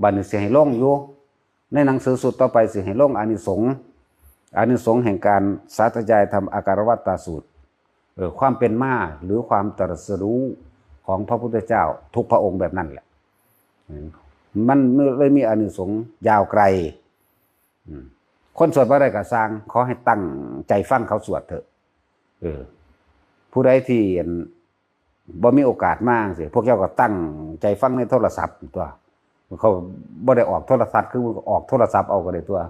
บัดนี้สิให้ลงอยู่ ในหนังสือสุดต่อไปสิให้ลงอานิสงส์ อานิสงส์แห่งการสาธยายธรรมอาการวัตตสูตร เออ ความเป็นมาหรือความตรัสรู้ของพระพุทธเจ้าทุกพระองค์แบบนั้นแหละ อืม มันเลยมีอานิสงส์ยาวไกล อืม คนสวดบ่ได้ก็ซ่าง ขอให้ตั้งใจฟังเขาสวดเถอะ เออ ผู้ใดที่ บ่มีโอกาสมาจังซี้ พวกเจ้าก็ตั้งใจฟังในโทรศัพท์ตั๊ว เขาบ่ได้ออกโทรทัศน์ คือออกโทรศัพท์เอาก็ได้ตั๊ว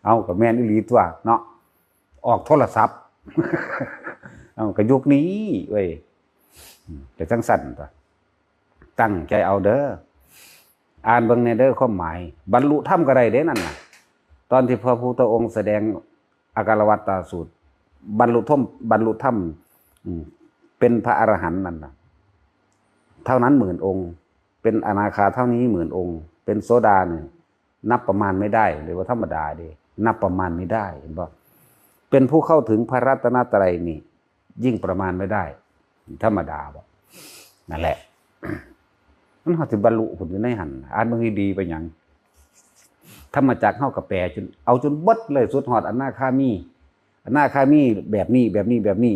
เอาก็แม่นอีหลีตั๊วเนาะ ออกโทรศัพท์ เอาก็ยุคนี้เว้ย อืม ก็จังซั่นตั๊ว ตั้งใจเอาเด้อ อ่านเบิ่งแหน่เด้อความหมาย บรรลุธรรมก็ได้เด้นั่นน่ะ ตอนที่พระพุทธองค์แสดงอาการวัตตสูตร บรรลุธรรม บรรลุธรรม อืม เป็นพระอรหันต์นั่นน่ะ เท่านั้นหมื่นองค์ เป็นอนาคาเท่านี้หมื่นองค์ เป็นโสดาเนี่ย นับประมาณไม่ได้ หรือว่าธรรมดาเด้ นับประมาณไม่ได้ เห็นบ่ เป็นผู้เข้าถึงพระรัตนตรัยนี่ ยิ่งประมาณไม่ได้ ธรรมดาบ่ นั่นแหละ มันเฮาสิบรรลุพุ้นอยู่ในหั่น อ่านเบิ่งให้ดีไปหยัง ธรรมจักรเฮาก็แปลจน เอาจนเบิดเลย สุดฮอดอนาคามี อนาคามีแบบนี้ แบบนี้ แบบนี้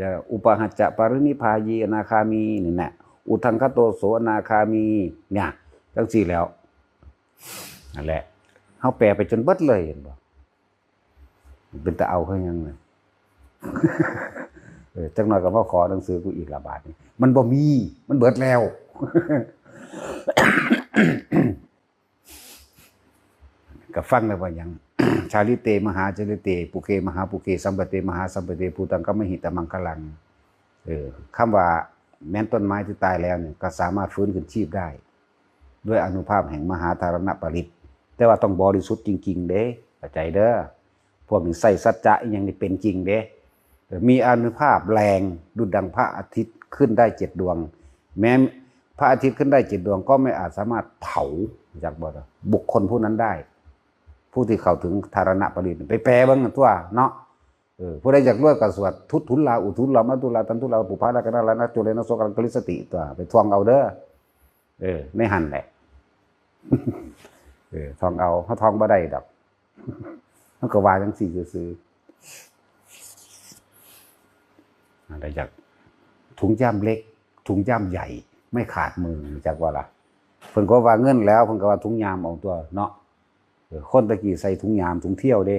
จะอุปหัจจะปรินิพพายีอนาคามีนี่แหละ อุทธังคโตโสอนาคามี เนี่ย จังซี่แล้ว นั่นแหละ เฮาแปลไปจนเบิดเลย เห็นบ่ เป็นตาเอาคือหยังเลย เออ จักหน่อยก็มาขอหนังสือกูอีกละบาดนี้ มันบ่มี มันเบิดแล้ว ก็ฟังแล้วว่าหยัง ชาลิเต มหาชาลิเต ปุเค มหาปุเค สัมปเต มหาสัมปเต ภูตังคมหิตมังคลัง เออ คำว่าแม้นต้นไม้ที่ตายแล้วเนี่ย ก็สามารถฟื้นคืนชีพได้ ด้วยอานุภาพแห่งมหาธารณปริตร แต่ว่าต้องบริสุทธิ์จริงๆ เด้ เข้าใจเด้อ พวกนี้ใส่สัจจะอีหยังนี่เป็นจริงเด้ เออ มีอานุภาพแรงดุจดังพระอาทิตย์ขึ้นได้เจ็ดดวง แม้พระอาทิตย์ขึ้นได้เจ็ดดวง ก็ไม่อาจสามารถเผา จักบ่ล่ะ บุคคลผู้นั้นได้ ผู้ที่เข้าถึงธารณปริตร ไปแปลเบิ่งตัวเนาะ เออ ผู้ใดอยากรวยก็สวด ทุตถุลลา อุทุลลา มะทุลลา ตันทุลลา ปุพพาลา กนาลา นะจุเลนะ โสกะลัง กลิสสติ ตัว ไปท่องเอาเด้อ เออ ในหั่นแหละ เออ ท่องเอา เฮาท่องบ่ได้ดอก เฮาก็ว่าจังซี่ซื่อๆ อะไรจัก ถุงย่ามเล็ก ถุงย่ามใหญ่ ไม่ขาดมือ จักว่าล่ะ เพิ่นก็ว่าเงินแล้ว เพิ่นก็ว่าถุงย่ามเอาตัวเนาะ เออ คนตะกี้ใส่ถุงย่าม ถุงเที่ยวเด้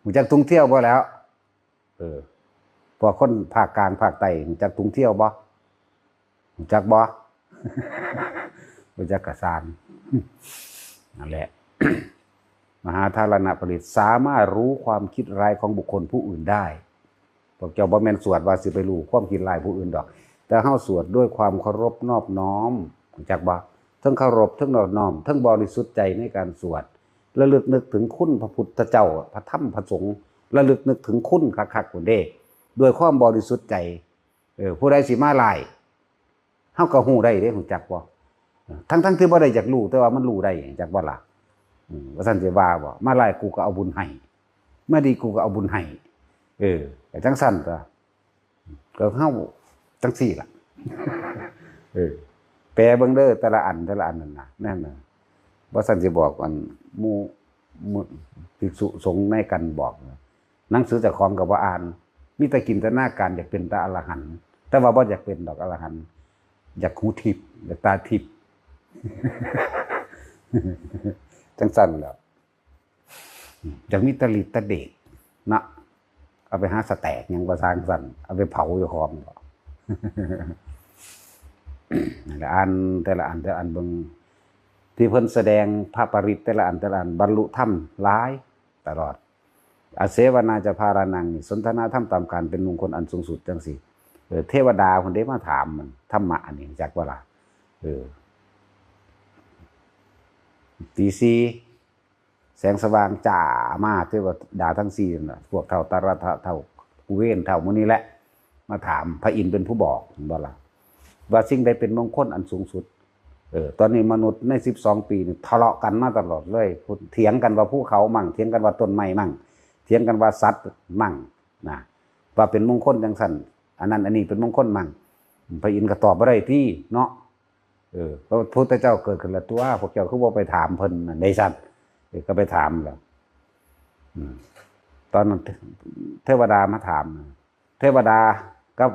รู้จักถุงเที่ยวบ่แล้ว เออ พวกคนภาคกลางภาคใต้รู้จักถุงเที่ยวบ่ รู้จักบ่ รู้จักกะซ่าง นั่นแหละ มหาธารณปริตรสามารถรู้ความคิดร้ายของบุคคลผู้อื่นได้ พวกเจ้าบ่แม่นสวดว่าสิไปรู้ความคิดร้ายผู้อื่นดอก แต่เฮาสวดด้วยความเคารพนอบน้อม รู้จักบ่ ทั้งเคารพ ทั้งนอบน้อม ทั้งบริสุทธิ์ใจในการสวด ระลึกนึกถึงคุณพระพุทธเจ้า พระธรรม พระสงฆ์ ระลึกนึกถึงคุณคักๆ พุ้นเด้ ด้วยความบริสุทธิ์ใจ เออ ผู้ใดสิมาร้าย เฮาก็ฮู้ได้เด้ รู้จักบ่ ทั้งๆ ที่บ่ได้อยากรู้ แต่ว่ามันรู้ได้ จักบ่ล่ะ อืม ว่าซั่นสิว่าบ่ มาร้ายกูก็เอาบุญให้ มาดีกูก็เอาบุญให้ เออ ก็จังซั่นตั๊ว ก็เฮาจังซี่ล่ะ เออ แปลเบิ่งเด้อ แต่ละอัน แต่ละอันนั่นน่ะ นั่นน่ะ บ่ซั่นสิบอกอันหมู่ หมู่ภิกษุสงฆ์ในกันบอก หนังสือเจ้าของก็บ่อ่าน มีแต่จินตนาการอยากเป็นแต่อรหันต์ แต่ว่าบ่อยากเป็นดอกอรหันต์ อยากหูทิพย์ อยากตาทิพย์ จังซั่นแหล้ว อยากมีตาฤทธิ์ตาเดชนะ เอาไปหาสแต็กหยังว่าซ่างซั่น เอาไปเผาเจ้าของบ่ นั่นแหละ อ่านแต่ละอัน แต่ละอันเบิ่ง ที่เพิ่นแสดงพระปริตรแต่ละอัน แต่ละอัน บรรลุธรรมหลายตลอด อาเสวนาจะพารานังนี่ สนทนาธรรมตามการเป็นมงคลอันสูงสุดจังซี่ เออ เทวดาเพิ่นได้มาถามมัน ธรรมะอันนี้จักว่าล่ะ เออ ตีสี่ แสงสว่างจ้ามา เทวดาทั้งสี่นั่นน่ะ พวกเฒ่าตาระทะ เฒ่ากุเวน เฒ่าหมู่นี้แหละ มาถาม พระอินทร์เป็นผู้บอก เห็นบ่ล่ะ ว่าสิ่งใดเป็นมงคลอันสูงสุด เออ ตอนนี้มนุษย์ในสิบสองปีนี่ทะเลาะกันมาตลอดเลย เถียงกันว่าภูเขามั่ง เถียงกันว่าต้นไม้มั่ง เถียงกันว่าสัตว์มั่ง นะ ว่าเป็นมงคลจังซั่น อันนั้นอันนี้เป็นมงคลมั่ง พระอินทร์ก็ตอบบ่ได้ติเนาะ เออ พระพุทธเจ้าเกิดขึ้นแล้วตัว พวกเจ้าคือบ่ไปถามเพิ่นนั่น ได้ซั่น เออ ก็ไปถามแล้ว อืม ตอนนั้นเทวดามาถาม เทวดากับ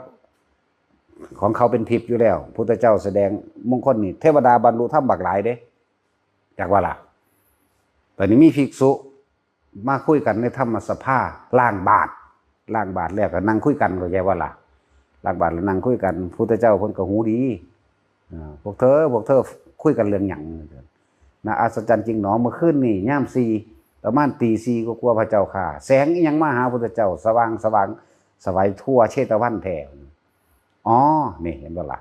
ของเขาเป็นทิพย์อยู่แล้ว พุทธเจ้าแสดงมงคลนี่ เทวดาบรรลุธรรมบักหลายเด้ จักว่าล่ะ ตอนนี้มีภิกษุมาคุยกันในธรรมสภา ล้างบาตร ล้างบาตรแล้วก็นั่งคุยกัน เข้าใจบ่ล่ะ ล้างบาตรแล้วนั่งคุยกัน พุทธเจ้าเพิ่นก็หูดี อ่า พวกเธอ พวกเธอคุยกันเรื่องหยัง น่าอัศจรรย์จริงหนอ เมื่อคืนนี่ยามสี่ ประมาณตีสี่กว่าๆ พระเจ้าค่ะ แสงอิหยังมาหาพุทธเจ้า สว่างสว่างไสวทั่วเชตวันแท้ อ๋อ นี่เห็นบ่ล่ะ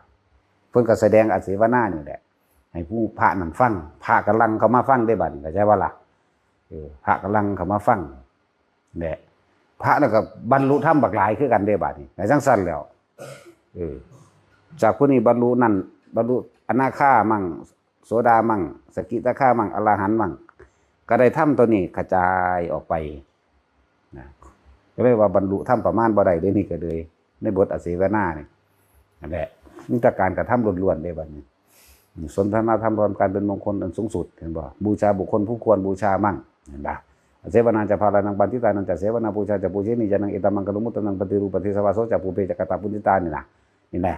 เพิ่นก็แสดงอาเสวนานี่แหละ ให้ผู้พระนั่นฟัง พระกำลังเข้ามาฟังได้บัดนี้ เข้าใจบ่ล่ะ เออ พระกำลังเข้ามาฟัง แหละ พระนั่นก็บรรลุธรรมบักหลายคือกันเด้บัดนี้ ก็จังซั่นแล้ว เออ จากผู้นี้บรรลุนั่น บรรลุอนาคามั่ง โสดามั่ง สกิทาคามั่ง อรหันต์มั่ง ก็ได้ธรรมตัวนี้กระจายออกไป นะ ก็เลยว่าบรรลุธรรมประมาณบ่ได้เด้ นี่ก็เลย ในบทอาเสวนานี่ นั่นแหละ มีแต่การกระทำล้วนๆเด้บัดนี้ สนทนาธรรมรวมกันเป็นมงคลอันสูงสุด เห็นบ่ บูชาบุคคลผู้ควรบูชามั่ง เห็นบ่ อาเสวนาจะพารานังปันทิตานังจะเสวนา ปูชาจะปูชนียานัง เอตามังกลุมุตตานัง ปฏิรูปปฏิสวาโสจะปูเปจะกตาปุญญิตา นี่นะ นี่แหละ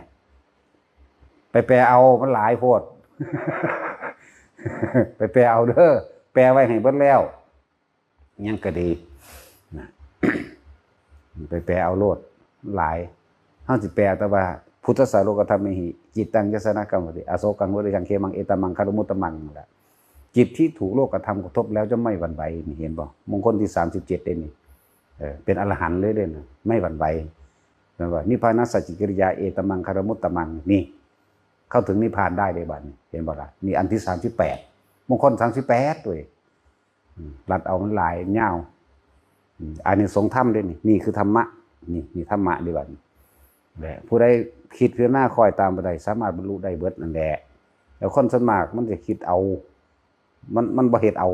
ไปแปลเอา มันหลายโพด ไปแปลเอาเด้อ แปลไว้ให้เบิดแล้ว ยังก็ดี นะ ไปแปลเอาโลด หลาย เฮาสิแปลแต่ว่า พุทธัสสะโลกัฏฐาเมหิ จิตตัง ยัสสะ นะ กังวะติ อโสกัง วิริยัง เขมัง เอตะมัง คารมุตตะมัง นั่นแหละ จิตที่ถูกโลกธรรมกระทบแล้วจะไม่หวั่นไหว นี่เห็นบ่ มงคลที่สามสิบเจ็ดเด้นี่ เออ เป็นอรหันต์เลยเด้นะ ไม่หวั่นไหว แม่นบ่ นิพพานัสสะจิกิริยา เอตะมัง คารมุตตะมัง นี่ เข้าถึงนิพพานได้เลยบัดนี้ เห็นบ่ล่ะ นี่อันที่สามสิบแปด มงคลสามสิบแปดเว้ย อืม ลัดเอามันหลายยาว อืม อานิสงส์ธรรมเด้นี่ นี่คือธรรมะ นี่ นี่ธรรมะเด้บัดนี้ แหละ ผู้ใดคิดพิจารณาคอยตามไปได้ สามารถบรรลุได้เบิดนั่นแหละ แล้วคนส่วนมากมันจะคิดเอา มัน มันบ่เฮ็ดเอา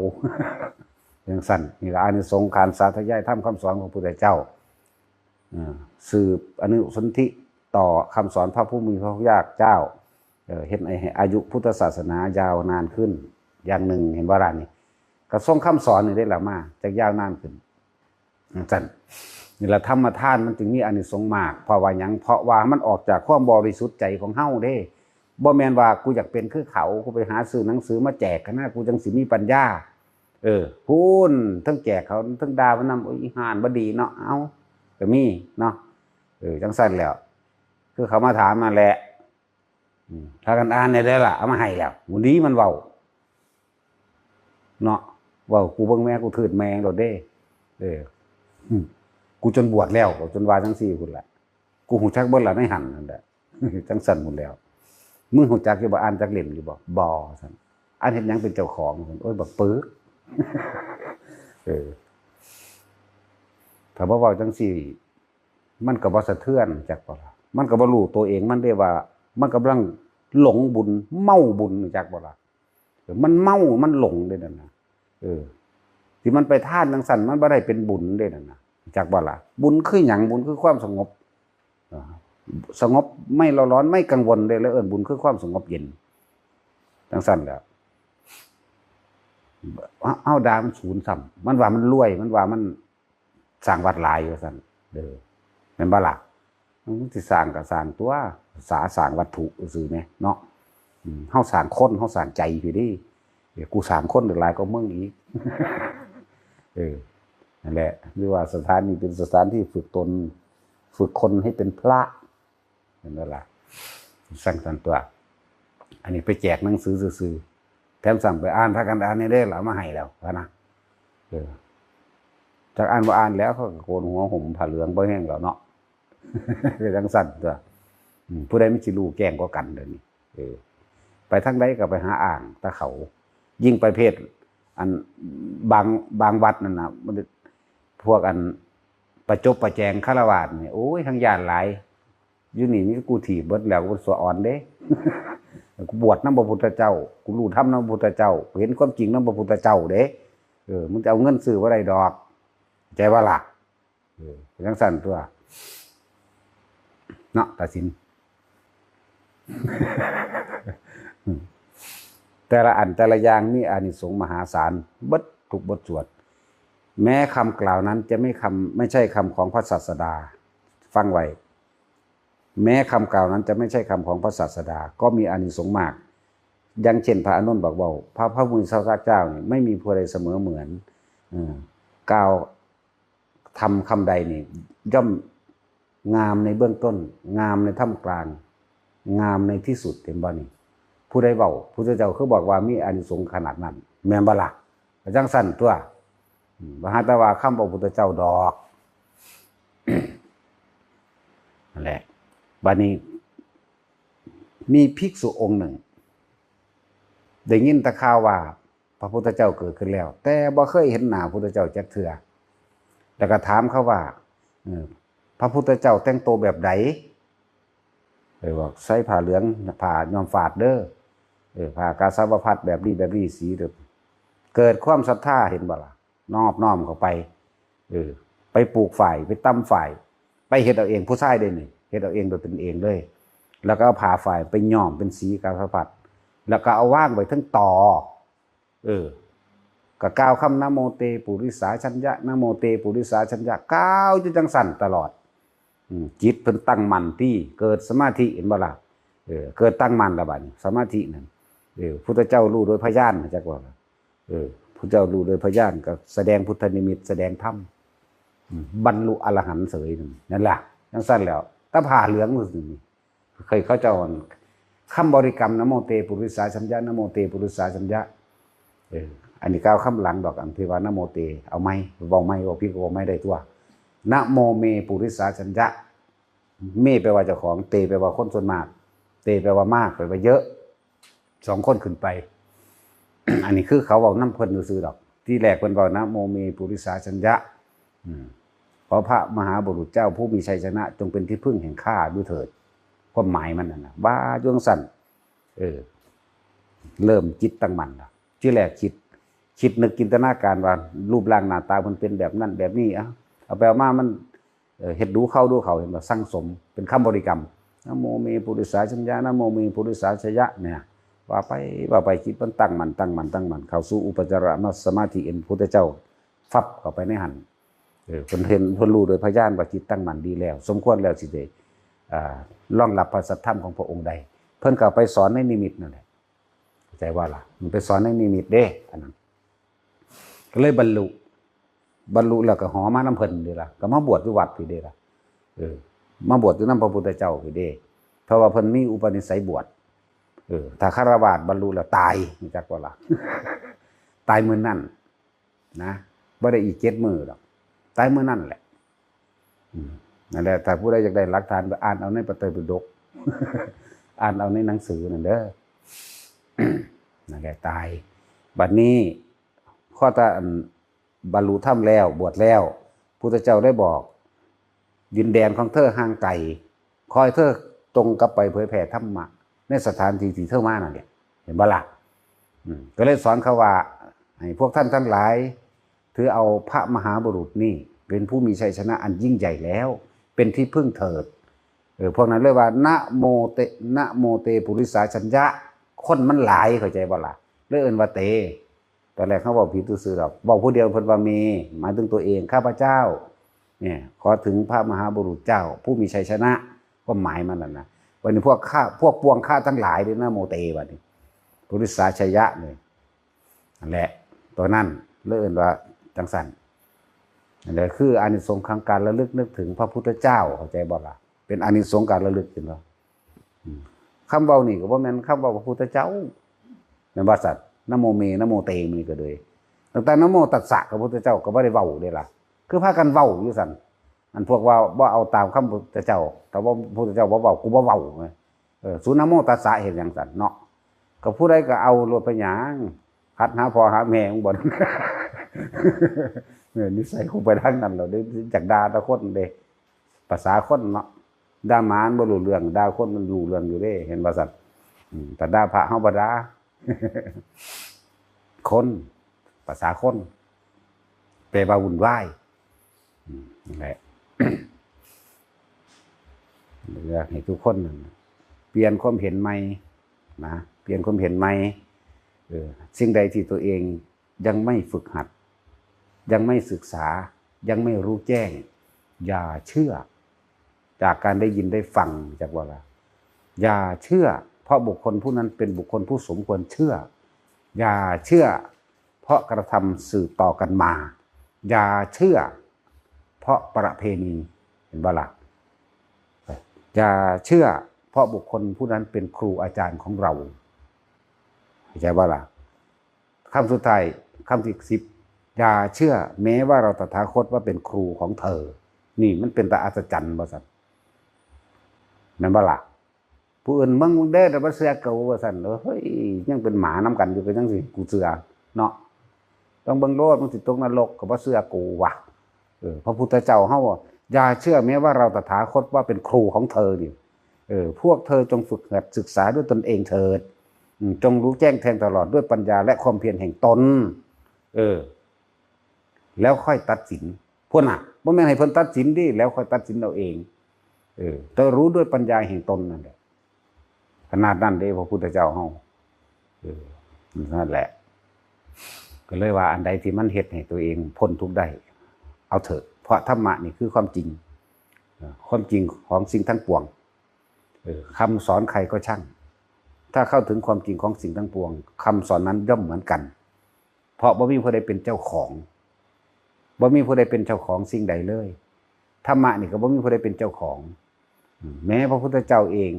จั่งซั่น นี่ละอานิสงส์การสาธยายธรรมคำสอนของพระพุทธเจ้า อ่า สืบอนุสนธิต่อคำสอนพระผู้มีพระภาคเจ้า เอ่อ เฮ็ดให้อายุพุทธศาสนายาวนานขึ้น อย่างหนึ่ง เห็นบ่ล่ะนี่ ก็ทรงคำสอนนี่ได้ละมา จักยาวนานขึ้น จั่งซั่น นี่ละธรรมทานมันจึงมีอานิสงส์มาก เพราะว่าหยัง เพราะว่ามันออกจากความบริสุทธิ์ใจของเฮาเด้ บ่แม่นว่ากูอยากเป็นคือเขา กูไปหาซื้อหนังสือมาแจกหั้นนะ กูจั่งสิมีปัญญา เออ พู้น ทั้งแจกเขา ทั้งด่ามันนำ โอ้ย อีห่านบ่ดีเนาะ เอ้า ก็มีเนาะ เออ จั่งซั่นแหล้ว คือเขามาถามนั่นแหละ อืม พากันอ่านแหน่เด้อล่ะ เอามาให้แล้ว มื้อนี้มันเว้า เนาะ เว้า กูเบิ่งแม่กูทืดแม่งโลดเด้ เออ อืม กูจนบวชแล้ว จนว่าจั่งซี่พุ้นล่ะ กูฮู้จักเบิดล่ะในหั่นนั่นแหละ จั่งซั่นพุ้นแหล้ว มึงฮู้จักอยู่บ่ อ่านจักเล่มอยู่บ่ บ่ ซั่น อ่านเฮ็ดหยังเป็นเจ้าของ ซั่น โอ้ย บักปึก เออ ถ้าบ่เว้าจั่งซี่ มันก็บ่สะเทือน จักบ่ล่ะ มันก็บ่รู้ตัวเองมันเด้ว่า มันกำลังหลงบุญ เมาบุญ จักบ่ล่ะ เออ มันเมา มันหลงเด้นั่นน่ะ เออ ที่มันไปทานจั่งซั่น มันบ่ได้เป็นบุญเด้นั่นน่ะ จักบ่ล่ะ บุญคือหยัง บุญคือความสงบ อ่า สงบ ไม่เร่าร้อน ไม่กังวลเด้ แล้วเอิ้นบุญคือความสงบเย็น จั่งซั่นแหละ เฮา เฮาด่ามันศูนย์ซ้ำ มันว่ามันรวย มันว่ามันสร้างวัดหลายว่าซั่น เด้อ แม่นบ่ล่ะ มันสิสร้างก็สร้างตัว สาสร้างวัตถุซื่อๆแหมเนาะ อืม เฮาสร้างคน เฮาสร้างใจพี้เด้ เดี๋ยวกูสร้างคนได้หลายกว่ามึงอีก เออ นั่นแหละ หรือว่าสถานนี้เป็นสถานที่ฝึกตน ฝึกคนให้เป็นพระ เห็นบ่ล่ะ สั่งสอนตัว อันนี้ไปแจกหนังสือซื่อๆ แถมสั่งไปอ่าน พากันอ่านแหน่เด้อ เอามาให้แล้วพะนะ เออ จักอ่านบ่อ่านแล้ว เขาก็โกนหัวห่มผ้าเหลืองบ่แห้งแล้วเนาะ คือจั่งซั่นตัว อืม ผู้ใดมันสิรู้แจ้งกว่ากันเดี๋ยวนี้ เออ ไปทางใดก็ไปหาอ้างแต่เขา ยิ่งประเภท อัน บาง บางวัดนั่นน่ะ มัน พวกอันประจบประแจงฆราวาสนี่ โอ้ย ทั้งย้านหลาย อยู่นี่มีกูถีบเบิดแล้ว กูสะออนเด้ กูบวชนำพระพุทธเจ้า กูรู้ธรรมนำพระพุทธเจ้า กูเห็นความจริงนำพระพุทธเจ้าเด้ เออ มึงจะเอาเงินซื้อบ่ได้ดอก เข้าใจบ่ล่ะ เออ เป็นจั่งซั่นตัว เนาะ ตาสิน แต่ละอันแต่ละอย่างมีอานิสงส์มหาศาล เบิดทุกบทสวด แม้คำกล่าวนั้นจะไม่คำ ไม่ใช่คำของพระศาสดา ฟังไว้ แม้คำกล่าวนั้นจะไม่ใช่คำของพระศาสดา ก็มีอานิสงส์มาก อย่างเช่นพระอานนท์บอกว่า พระ พระผู้มีพระภาคเจ้านี่ไม่มีผู้ใดเสมอเหมือน เออ กล่าวธรรมคำใดนี่ ย่อมงามในเบื้องต้น งามในท่ามกลาง งามในที่สุด เห็นบ่นี่ ผู้ใดเว้า พุทธเจ้าคือบอกว่ามีอานิสงส์ขนาดนั้น แม่นบ่ล่ะ ก็จั่งซั่นตัว อืม บ่หาแต่ว่าคำพระพุทธเจ้าดอก นั่นแหละ บัดนี้ มีภิกษุองค์หนึ่ง ได้ยินแต่ข่าวว่าพระพุทธเจ้าเกิดขึ้นแล้ว แต่บ่เคยเห็นหน้าพุทธเจ้าจักเทื่อ แล้วก็ถามเขาว่า เออ พระพุทธเจ้าแต่งตัวแบบใด เลยบอกใส่ผ้าเหลือง ผ้าย้อมฝาดเด้อ เออ ผ้ากาสาวพัสตร์แบบนี้แบบนี้สีเด้อ เกิดความศรัทธา เห็นบ่ล่ะ นอบน้อมเข้าไป เออ ไปปลูกฝ้าย ไปตำฝ้าย ไปเฮ็ดเอาเอง ผู้ชายเด้นี่ เฮ็ดเอาเองโดยตนเองเลย แล้วก็เอาผ้าฝ้ายไปย้อมเป็นสีกาสาวพัสตร์ แล้วก็เอาวางไว้เทิงตอ เออ ก็กล่าวคำ นะโมเตปุริสาชัญญะ นะโมเตปุริสาชัญญะ กล่าวอยู่จั่งซั่นตลอด อืม จิตเพิ่นตั้งมั่นที่ เกิดสมาธิ เห็นบ่ล่ะ เออ เกิดตั้งมั่นแล้วบัดนี้ สมาธินั่น เออ พุทธเจ้ารู้โดยพยาน จักว่า เออ พุทธเจ้ารู้โดยพยาน ก็แสดงพุทธนิมิต แสดงธรรม อืม บรรลุอรหันต์เสยนั่น นั่นล่ะ จั่งซั่นแล้ว แต่ผ้าเหลืองซื่อๆนี่ เคยเขาเจ้า คำบริกรรม นะโมเตปุริสาชัญญะ นะโมเตปุริสาชัญญะ เออ อันนี้กล่าวคำหลังดอก อันที่ว่า นะโมเต เอาไหม เว้าไหม เว้าผิดก็เว้าไหมได้ตัว นะโมเมปุริสาชัญญะ เมแปลว่าเจ้าของ เตแปลว่าคนส่วนมาก เตแปลว่ามาก แปลว่าเยอะ สองคนขึ้นไป อันนี้คือเขาเว้านำเพิ่นซื่อๆดอก ที่แรกเพิ่นเว้า นะโมเมปุริสาชัญญะ อืม ขอพระมหาบุรุษเจ้าผู้มีชัยชนะ จงเป็นที่พึ่งแห่งข้าด้วยเถิด ความหมายมันนั่นน่ะ ว่าจั่งซั่น เออ เริ่มจิตตั้งมั่นละ ที่แรกคิด คิดนึกจินตนาการว่า รูปร่างหน้าตามันเป็นแบบนั้นแบบนี้ เอ้า เอาไปเอามามัน เอ่อ เฮ็ดดูเข้าดูเข้า เห็นบ่ สั่งสม เป็นคำบริกรรม นะโมเมปุริสาชัญญะ นะโมเมปุริสาชัญญะ เนี่ย ว่าไป ว่าไป จิตมันตั้งมั่น ตั้งมั่น ตั้งมั่น เข้าสู่อุปจารสมาธิ เห็นพุทธเจ้า ฟับเข้าไปในหั่น เออ เพิ่นเห็น เพิ่นรู้โดยพยานว่าจิตตั้งมั่นดีแล้ว สมควรแล้วสิได้ อ่า รองรับพระสัทธรรมของพระองค์ได้ เพิ่นก็เอาไปสอนในนิมิตนั่นแหละ เข้าใจบ่ล่ะ มันไปสอนในนิมิตเด้ อันนั้น ก็เลยบรรลุ บรรลุแล้วก็หอมานำเพิ่นเด้ล่ะ ก็มาบวชอยู่วัดพี้เด้ล่ะ เออ มาบวชอยู่นำพระพุทธเจ้าพี้เด้ เพราะว่าเพิ่นมีอุปนิสัยบวช เออ ถ้าฆราวาสบรรลุแล้วตาย รู้จักบ่ล่ะ ตายมื้อนั้น นะ บ่ได้อีกเจ็ดมื้อดอก ตายมื้อนั้นแหละ อืม นั่นแหละ ถ้าผู้ใดอยากได้หลักฐาน ไปอ่านเอาในพระไตรปิฎก อ่านเอาในหนังสือนั่นเด้อ นั่นแหละ ตาย บัดนี้ พอถ้าอันบรรลุธรรมแล้ว บวชแล้ว พุทธเจ้าได้บอก ดินแดนของเธอห่างไกล ขอให้เธอจงกลับไปเผยแผ่ธรรมะ ในสถานที่ที่เธอมานั่นแหละ เห็นบ่ล่ะ อืม ก็เลยสอนเขาว่า ให้พวกท่านทั้งหลาย ถือเอาพระมหาบุรุษนี่ เป็นผู้มีชัยชนะอันยิ่งใหญ่แล้ว เป็นที่พึ่งเถิด เออ พวกนั้นเลยว่า นะโมเต นะโมเตปุริสาชัญญะ คนมันหลาย เข้าใจบ่ล่ะ เลยเอิ้นว่าเต ตอนแรกเขาเว้าผิดซื่อๆดอก เว้าผู้เดียวเพิ่นว่าเม หมายถึงตัวเอง ข้าพเจ้า เนี่ย ขอถึงพระมหาบุรุษเจ้า ผู้มีชัยชนะ ความหมายมันนั่นนะ วันนี้พวกข้า พวกปวงข้าทั้งหลายเด้อ นะโมเต บัดนี้ ปุริสาชัญญะเลย นั่นแหละ ตัวนั้นเลยเอิ้นว่าจั่งซั่น นั่นแหละคืออานิสงส์ของการระลึกนึกถึงพระพุทธเจ้า เข้าใจบ่ล่ะ เป็นอานิสงส์การระลึก เห็นบ่ อืม คำเว้านี่ก็บ่แม่นคำเว้าพระพุทธเจ้า แม่นบ่สัตว์ นะโมเม นะโมเต มื้อนี้ก็เลย ตั้งแต่นะโมตัสสะ พระพุทธเจ้าก็บ่ได้เว้าเด้ล่ะ คือพากันเว้าอยู่ซั่น อันพวกว่าบ่เอาตามคำพุทธเจ้า แต่ว่าพุทธเจ้าบ่เว้า กูบ่เว้า เออ สูนะโมตัสสะเฮ็ดหยังซั่นเนาะ ก็ผู้ใดก็เอาโลดไปหยัง หัดหาพ่อหาแม่มึงบ่ เออ นิสัยคงไปทางนั้นแล้วเด้ อยากด่าแต่คนเด้ ภาษาคนเนาะ ด่าหมามันบ่รู้เรื่อง ด่าคนมันรู้เรื่องอยู่เด้ เห็นบ่ซั่น อืม แต่ด่าพระเฮาบ่ด่า คน ภาษาคน แปลว่าวุ่นวาย อืม นั่นแหละ อยากให้ทุกคนนั่นน่ะ เปลี่ยนความเห็นใหม่นะ เปลี่ยนความเห็นใหม่ เออ สิ่งใดที่ตัวเองยังไม่ฝึกหัด ยังไม่ศึกษา ยังไม่รู้แจ้ง อย่าเชื่อ จากการได้ยินได้ฟัง จักว่าล่ะ อย่าเชื่อ เพราะบุคคลผู้นั้นเป็นบุคคลผู้สมควรเชื่อ อย่าเชื่อ เพราะกระทำสืบต่อกันมา อย่าเชื่อ เพราะประเพณี เห็นบ่ล่ะ อย่าเชื่อ เพราะบุคคลผู้นั้นเป็นครูอาจารย์ของเรา เข้าใจบ่ล่ะ คำสุดท้าย คำที่สิบ อย่าเชื่อแม้ว่าเราตถาคตว่าเป็นครูของเธอ นี่มันเป็นตาอัศจรรย์บ่ซั่น แม่นบ่ล่ะ ผู้อื่นเบิ่งเด้อ แต่บ่เชื่อกูว่าซั่น เฮ้ย ยังเป็นหมานำกันอยู่ก็ยังสิกูเชื่อเนาะ ต้องเบิ่งโลด มึงสิตกนรกก็บ่เชื่อกูว่ะ เออ พระพุทธเจ้าเฮาว่า อย่าเชื่อแม้ว่าเราตถาคตว่าเป็นครูของเธอนี่ เออ พวกเธอจงฝึกหัดศึกษาด้วยตนเองเถิด อืม จงรู้แจ้งแทงตลอดด้วยปัญญาและความเพียรแห่งตน เออ แล้วค่อยตัดสิน พุ้นน่ะ บ่แม่นให้เพิ่นตัดสินเด้ แล้วค่อยตัดสินเอาเอง เออ แต่รู้ด้วยปัญญาแห่งตนนั่นแหละ ขนาดนั้นเด้ พระพุทธเจ้าเฮา เออ นั่นแหละ ก็เลยว่าอันใดที่มันเฮ็ดให้ตัวเองพ้นทุกข์ได้ เอาเถอะ เพราะธรรมะนี่คือความจริง เออ ความจริงของสิ่งทั้งปวง เออ คำสอนใครก็ช่าง ถ้าเข้าถึงความจริงของสิ่งทั้งปวง คำสอนนั้นย่อมเหมือนกัน เพราะบ่มีผู้ใดเป็นเจ้าของ บ่มีผู้ใดเป็นเจ้าของสิ่งใดเลย ธรรมะนี่ก็บ่มีผู้ใดเป็นเจ้าของ แม้พระพุทธเจ้าเอง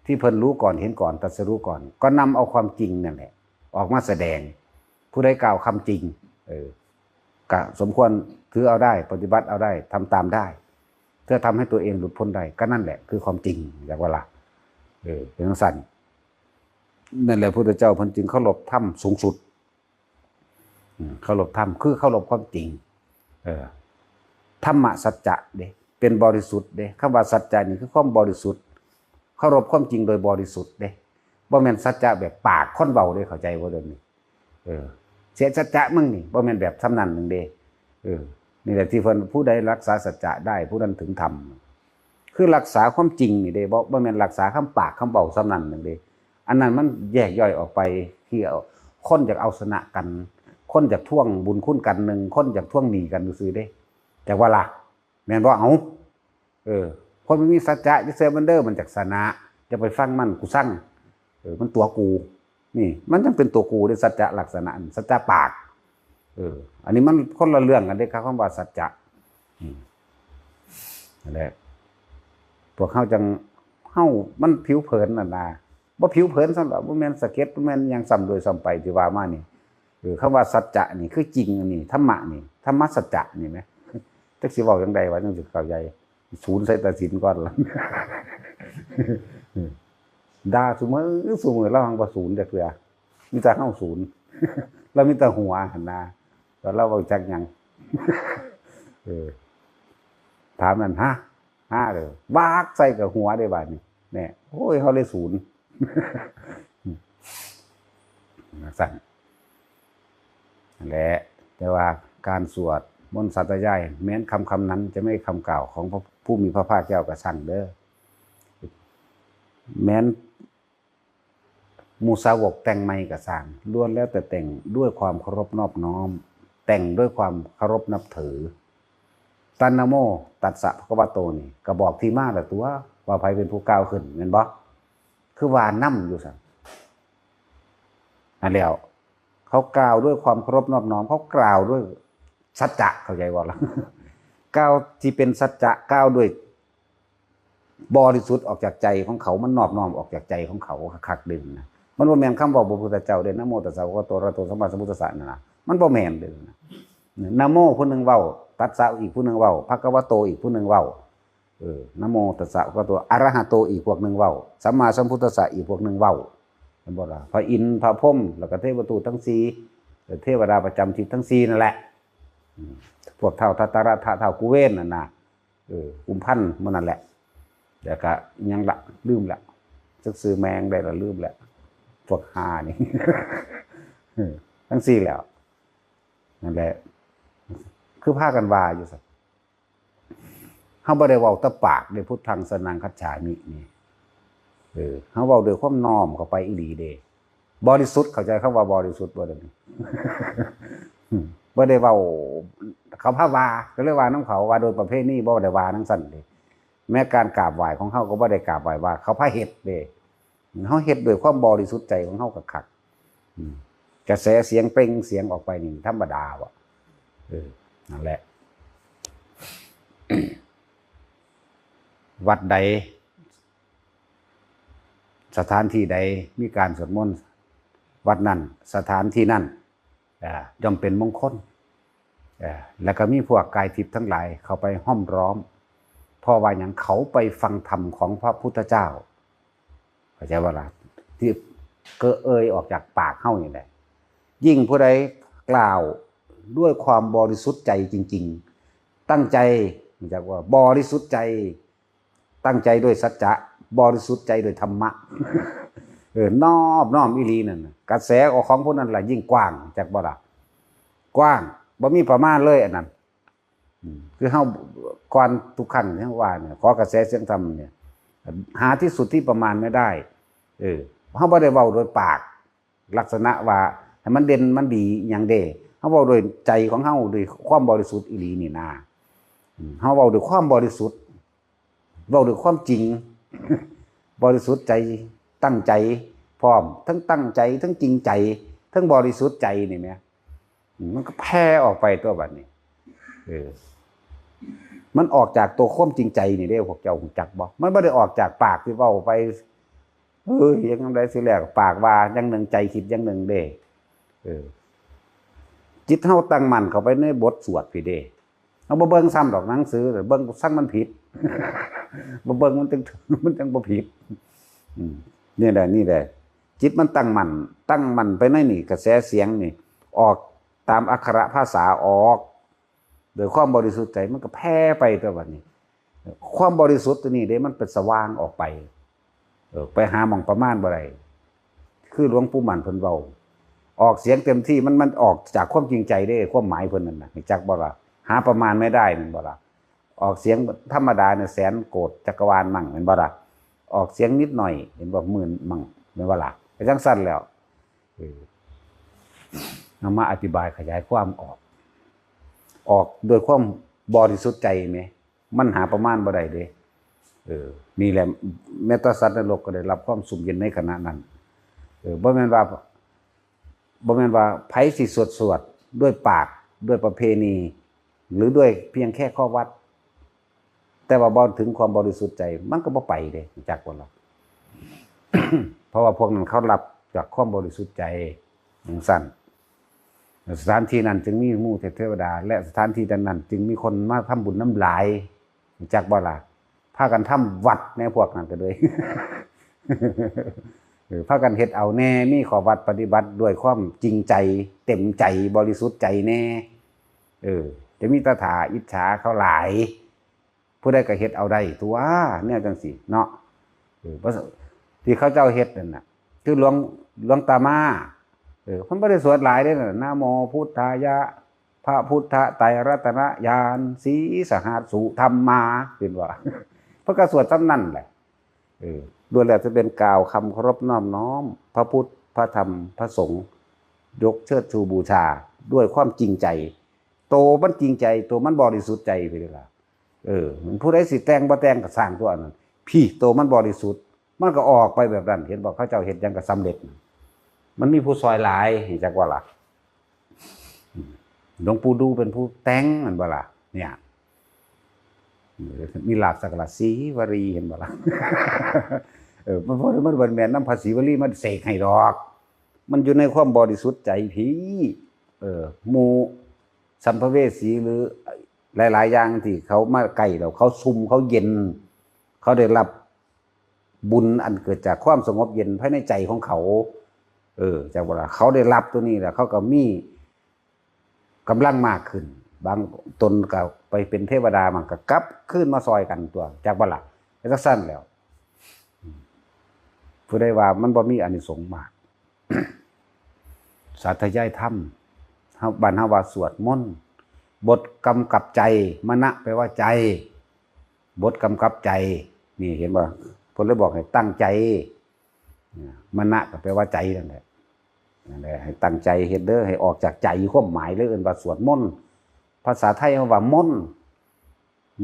ที่เพิ่นรู้ก่อนเห็นก่อนตรัสรู้ก่อน ก็นำเอาความจริงนั่นแหละ ออกมาแสดง ผู้ใดกล่าวคำจริง เออ ก็สมควรถือเอาได้ ปฏิบัติเอาได้ ทำตามได้ เพื่อทำให้ตัวเองหลุดพ้นได้ ก็นั่นแหละคือความจริง อยากว่าละ เออ เป็นจั่งซั่น นั่นแหละพุทธเจ้าเพิ่นจึงเคารพธรรมสูงสุด อืม เคารพธรรมคือเคารพความจริง เออ ธรรมะสัจจะเด้ เป็นบริสุทธิ์เด้ คำว่าสัจจะนี่คือความบริสุทธิ์ เคารพความจริงโดยบริสุทธิ์เด้ บ่แม่นสัจจะแบบปากคนเว้าเด้ เข้าใจบ่เด้นี่ เออ เสียสัจจะมึงนี่ บ่แม่นแบบส่ำนั้นหนึ่งเด้ เออ นี่แหละที่เพิ่น ผู้ใดรักษาสัจจะได้ ผู้นั้นถึงธรรม คือรักษาความจริงนี่เด้ บ่ บ่แม่นรักษาคำปากคำเว้าส่ำนั้นหนึ่งเด้ อันนั้นมันแยกย่อยออกไป ที่เอา คนอยากเอาชนะกัน คนอยากทวงบุญคุณกันหนึ่ง คนอยากทวงหนี้กันซื่อๆเด้ จักว่าล่ะ แม่นบ่ เอา เออ คนบ่มีสัจจะ อย่าเชื่อมันเด้อ มันจักชนะ อย่าไปฟังมัน กูซัง เออ มันตั๋วกู นี่ มันจั่งเป็นตั๋วกูเด้ สัจจะลักษณะ สัจจะปาก เออ อันนี้มันคนละเรื่องกันเด้ครับ คำว่าสัจจะ อืม นั่นแหละ พวกเฮาจั่ง เฮา มันผิวเผินนั่นนะ บ่ผิวเผินซ้ำดอก บ่แม่นสะเก็ด บ่แม่นหยังซ้ำโดยซ้ำไปที่ว่ามานี่ เออ คำว่าสัจจะนี่คือจริง อันนี้ธรรมะนี่ ธรรมสัจจะนี่แหม จักสิเว้าจั่งใดวะ จั่งสิเข้าใจ ศูนย์ใส่ตาศีลก่อนล่ะ ด่าซุมื้อซุมื้อ ลาวหังบ่ศูนย์จักเทื่อ มีแต่เฮาศูนย์ ลาวมีแต่หัวหั่นนะ แล้วลาวเว้าจักหยัง เออ ถามนั่น ฮะ ฮะ เด้อ วากใส่กับหัวเด้บาดนี้ แน่ โอ้ย เฮาเลยศูนย์ จั่งซั่น นั่นแหละ แต่ว่าการสวดมนต์สาธยาย แม้นคำคำนั้นจะไม่ใช่คำกล่าวของพระผู้มีพระภาคเจ้าก็ช่างเด้อ แม้นหมู่สาวกแต่งใหม่ก็ช่าง ล้วนแล้วแต่แต่งด้วยความเคารพนอบน้อม แต่งด้วยความเคารพนับถือ ตัณโมตัสสะภะคะวะโตนี่ ก็บอกที่มาแล้วตัว ว่าไผเป็นผู้กล่าวขึ้น แม่นบ่ คือว่านำอยู่ซั่น นั่นแล้ว เขากล่าวด้วยความเคารพนอบน้อม เขากล่าวด้วยสัจจะ เข้าใจบ่ล่ะ กล่าวที่เป็นสัจจะ กล่าวด้วยบริสุทธิ์ออกจากใจของเขา มันนอบน้อมออกจากใจของเขาคักๆเด้นะ มันบ่แม่นคำเว้าพระพุทธเจ้าเด้ นะโมตัสสะภะคะวะโต อะระหะโต สัมมาสัมพุทธัสสะนั่นนะ มันบ่แม่นเด้นะ นะโมผู้หนึ่งเว้า ตัสสะอีกผู้หนึ่งเว้า ภะคะวะโตอีกผู้หนึ่งเว้า เออ นะโมตัสสะภะคะวะโต อะระหะโตอีกพวกหนึ่งเว้า สัมมาสัมพุทธัสสะอีกพวกหนึ่งเว้า เห็นบ่ล่ะ พระอินทร์ พระพรหม แล้วก็เทวทูตทั้งสี่ เทวดาประจำทิศทั้งสี่นั่นแหละ อืม พวกท้าวทัตตรัตถะ ท้าวกุเวนนั่นน่ะ เออ กุมพันธ์หมู่นั่นแหละ แล้วก็ยังละ ลืมละ จักชื่อแม่งได้ละ ลืมละ พวกห่านี่ เออ ทั้งสี่แล้ว นั่นแหละ คือพากันว่าอยู่ซั่น เฮาบ่ได้เว้าแต่ปากเด้ พุทธังสรณังคัจฉามินี่ เออ เฮาเว้าด้วยความน้อมเข้าไปอีหลีเด้ บริสุทธิ์ เข้าใจคำว่าบริสุทธิ์บ่เดี๋ยวนี้ บ่ได้เว้า เขาพาว่า ก็เลยว่านำเขา ว่าโดยประเพณี บ่ได้ว่าจั่งซั่นเด้ แม้การกราบไหว้ของเฮาก็บ่ได้กราบไหว้ว่า เขาพาเฮ็ดเด้ เฮาเฮ็ดด้วยความบริสุทธิ์ใจของเฮาคักๆ อืม กระแสเสียงเปล่งเสียงออกไปนี่ธรรมดาบ่ เออ นั่นแหละ วัดใด สถานที่ใดมีการสวดมนต์ วัดนั้น สถานที่นั้น อ่า ย่อมเป็นมงคล อ่า แล้วก็มีพวกกายทิพย์ทั้งหลายเข้าไปห้อมล้อม เพราะว่าหยัง เขาไปฟังธรรมของพระพุทธเจ้า เข้าใจบ่ล่ะ ที่เกิดเอ่ยออกจากปากเฮานี่แหละ ยิ่งผู้ใดกล่าวด้วยความบริสุทธิ์ใจจริงๆ ตั้งใจ รู้จักว่าบริสุทธิ์ใจ ตั้งใจด้วยสัจจะ บริสุทธิ์ใจด้วยธรรมะ เออ นอบน้อมอีหลีนั่นน่ะ กระแสของผู้นั้นล่ะยิ่งกว้าง จักบ่ล่ะ กว้าง บ่มีประมาณเลยอันนั้น อืม คือเฮา ก่อนทุกครั้งที่เฮาว่าเนี่ย ขอกระแสเสียงธรรมเนี่ย หาที่สุดที่ประมาณไม่ได้ เออ เฮาบ่ได้เว้าโดยปาก ลักษณะว่าให้มันเด่นมันดีหยังเด้ เฮาเว้าโดยใจของเฮา โดยความบริสุทธิ์อีหลีนี่นา อืม เฮาเว้าด้วยความบริสุทธิ์ เว้าด้วยความจริง บริสุทธิ์ใจ ตั้งใจพร้อม ทั้งตั้งใจ ทั้งจริงใจ ทั้งบริสุทธิ์ใจนี่แหม อืม มันก็แผ่ออกไปตัวบัดนี้ เออ มันออกจากตัวความจริงใจนี่เด้ พวกเจ้ารู้จักบ่ มันบ่ได้ออกจากปากที่เว้าไป เอ้ย ยังได๋สิแล้ว ปากว่าอย่างหนึ่ง ใจคิดอย่างหนึ่งเด้ เออ จิตเฮาตั้งมั่นเข้าไปในบทสวดพี้เด้ เฮาบ่เบิ่งซ้ำดอกหนังสือ เบิ่งซังมันผิด บ่เบิ่งมันจั่ง มันจั่งบ่ผิด อืม นี่แหละ นี่แหละ จิตมันตั้งมั่น ตั้งมั่นไปในนี่ กระแสเสียงนี่ ออกตามอักขระภาษาออก โดยความบริสุทธิ์ใจมันก็แผ่ไปตัวบัดนี้ ความบริสุทธิ์ตัวนี้เด้ มันเป็นสว่างออกไป เออ ไปหาหม่องประมาณบ่ได้ คือหลวงปู่มั่นเพิ่นเว้า ออกเสียงเต็มที่ มัน มันออกจากความจริงใจเด้ ความหมายเพิ่นนั่นน่ะ รู้จักบ่ล่ะ หาประมาณไม่ได้แม่นบ่ล่ะ ออกเสียงธรรมดาเนี่ย แสนโกดจักรวาลมั่งแม่นบ่ล่ะ ออกเสียงนิดหน่อย เห็นบ่ หมื่นมั่งแม่นบ่ล่ะ ก็จั่งซั่นแล้ว เออ เอามาอธิบายขยายความออก ออกโดยความบริสุทธิ์ใจแหม มันหาประมาณบ่ได้เด้ เออ นี่แหละ แม้แต่สัตว์นรกก็ได้รับความสุขเย็นในขณะนั้น เออ บ่แม่นว่า บ่แม่นว่าไผสิสวด สวดด้วยปาก ด้วยประเพณี หรือด้วยเพียงแค่ข้อวัด แต่ว่าบ่ถึงความบริสุทธิ์ใจ มันก็บ่ไปเด้ รู้จักบ่ล่ะ เพราะว่าพวกนั้นเขารับจากความบริสุทธิ์ใจจั่งซั่น สถานที่นั้นจึงมีหมู่เทพเทวดา และสถานที่นั้นๆ จึงมีคนมาทำบุญนำหลาย รู้จักบ่ล่ะ พากันทำวัดแหน่ พวกนั้นก็เลย เออ พากันเฮ็ดเอาแหน่ มีข้อวัดปฏิบัติด้วยความจริงใจ เต็มใจ บริสุทธิ์ใจแหน่ เออ จะมีแต่ถ่าอิจฉาเขาหลาย ผู้ใดก็เฮ็ดเอาได้ตั๊ว แนวจั่งซี้เนาะ เออ บ่ ที่เขาเจ้าเฮ็ดนั่นน่ะ คือหลวง หลวงตามา เออ เพิ่นบ่ได้สวดหลายเด้นั่นน่ะ นะโมพุทธายะ พระพุทธไตรรัตนญาณ สีสหัสสุธรรมา เห็นบ่ เพิ่นก็สวดส่ำนั่นแหละ เออ ล้วนแล้วจะเป็นกล่าวคำเคารพนอบน้อม พระพุทธ พระธรรม พระสงฆ์ ยกเชิดชูบูชา ด้วยความจริงใจ โตมันจริงใจ โตมันบริสุทธิ์ใจไปเลยล่ะ เออ มันผู้ใดสิแต่งบ่แต่งก็ซ่างตั๊วอันนั้น พี้ โตมันบริสุทธิ์ มันก็ออกไปแบบนั้น เห็นบ่ เขาเจ้าเฮ็ดหยังก็สำเร็จ มันมีผู้ซอยหลาย รู้จักบ่ล่ะ หลวงปู่ดูเป็นผู้แต่ง แม่นบ่ล่ะ เนี่ย มีลาภสักการะศรีวลี เห็นบ่ล่ะ เออ มันบ่ มันบ่แม่นนำพระศรีวลีมาเสกให้ดอก มันอยู่ในความบริสุทธิ์ใจพี้ เออ หมู่สัมภเวสีหรือหลายๆอย่างที่เขามาใกล้แล้ว เขาซุ่ม เขาเย็น เขาได้รับบุญอันเกิดจากความสงบเย็นภายในใจของเขา เออ จักบ่ล่ะ เขาได้รับตัวนี้แล้ว เขาก็มีกำลังมากขึ้น บางตนก็ไปเป็นเทวดา มันก็กลับคืนมาซอยกันตั๊ว จักบ่ล่ะ จั่งซั่นแล้ว ผู้ใดว่ามันบ่มีอานิสงส์มาก สาธยายธรรม เฮา บ้านเฮาว่าสวดมนต์ บทกำกับใจ มณะแปลว่าใจ บทกำกับใจ นี่เห็นบ่ เพิ่นเลยบอกให้ตั้งใจ มณะก็แปลว่าใจนั่นแหละ นั่นแหละ ให้ตั้งใจเฮ็ดเด้อ ให้ออกจากใจ ความหมายเลย เอิ้นว่าสวดมนต์ ภาษาไทยเฮาว่ามนต์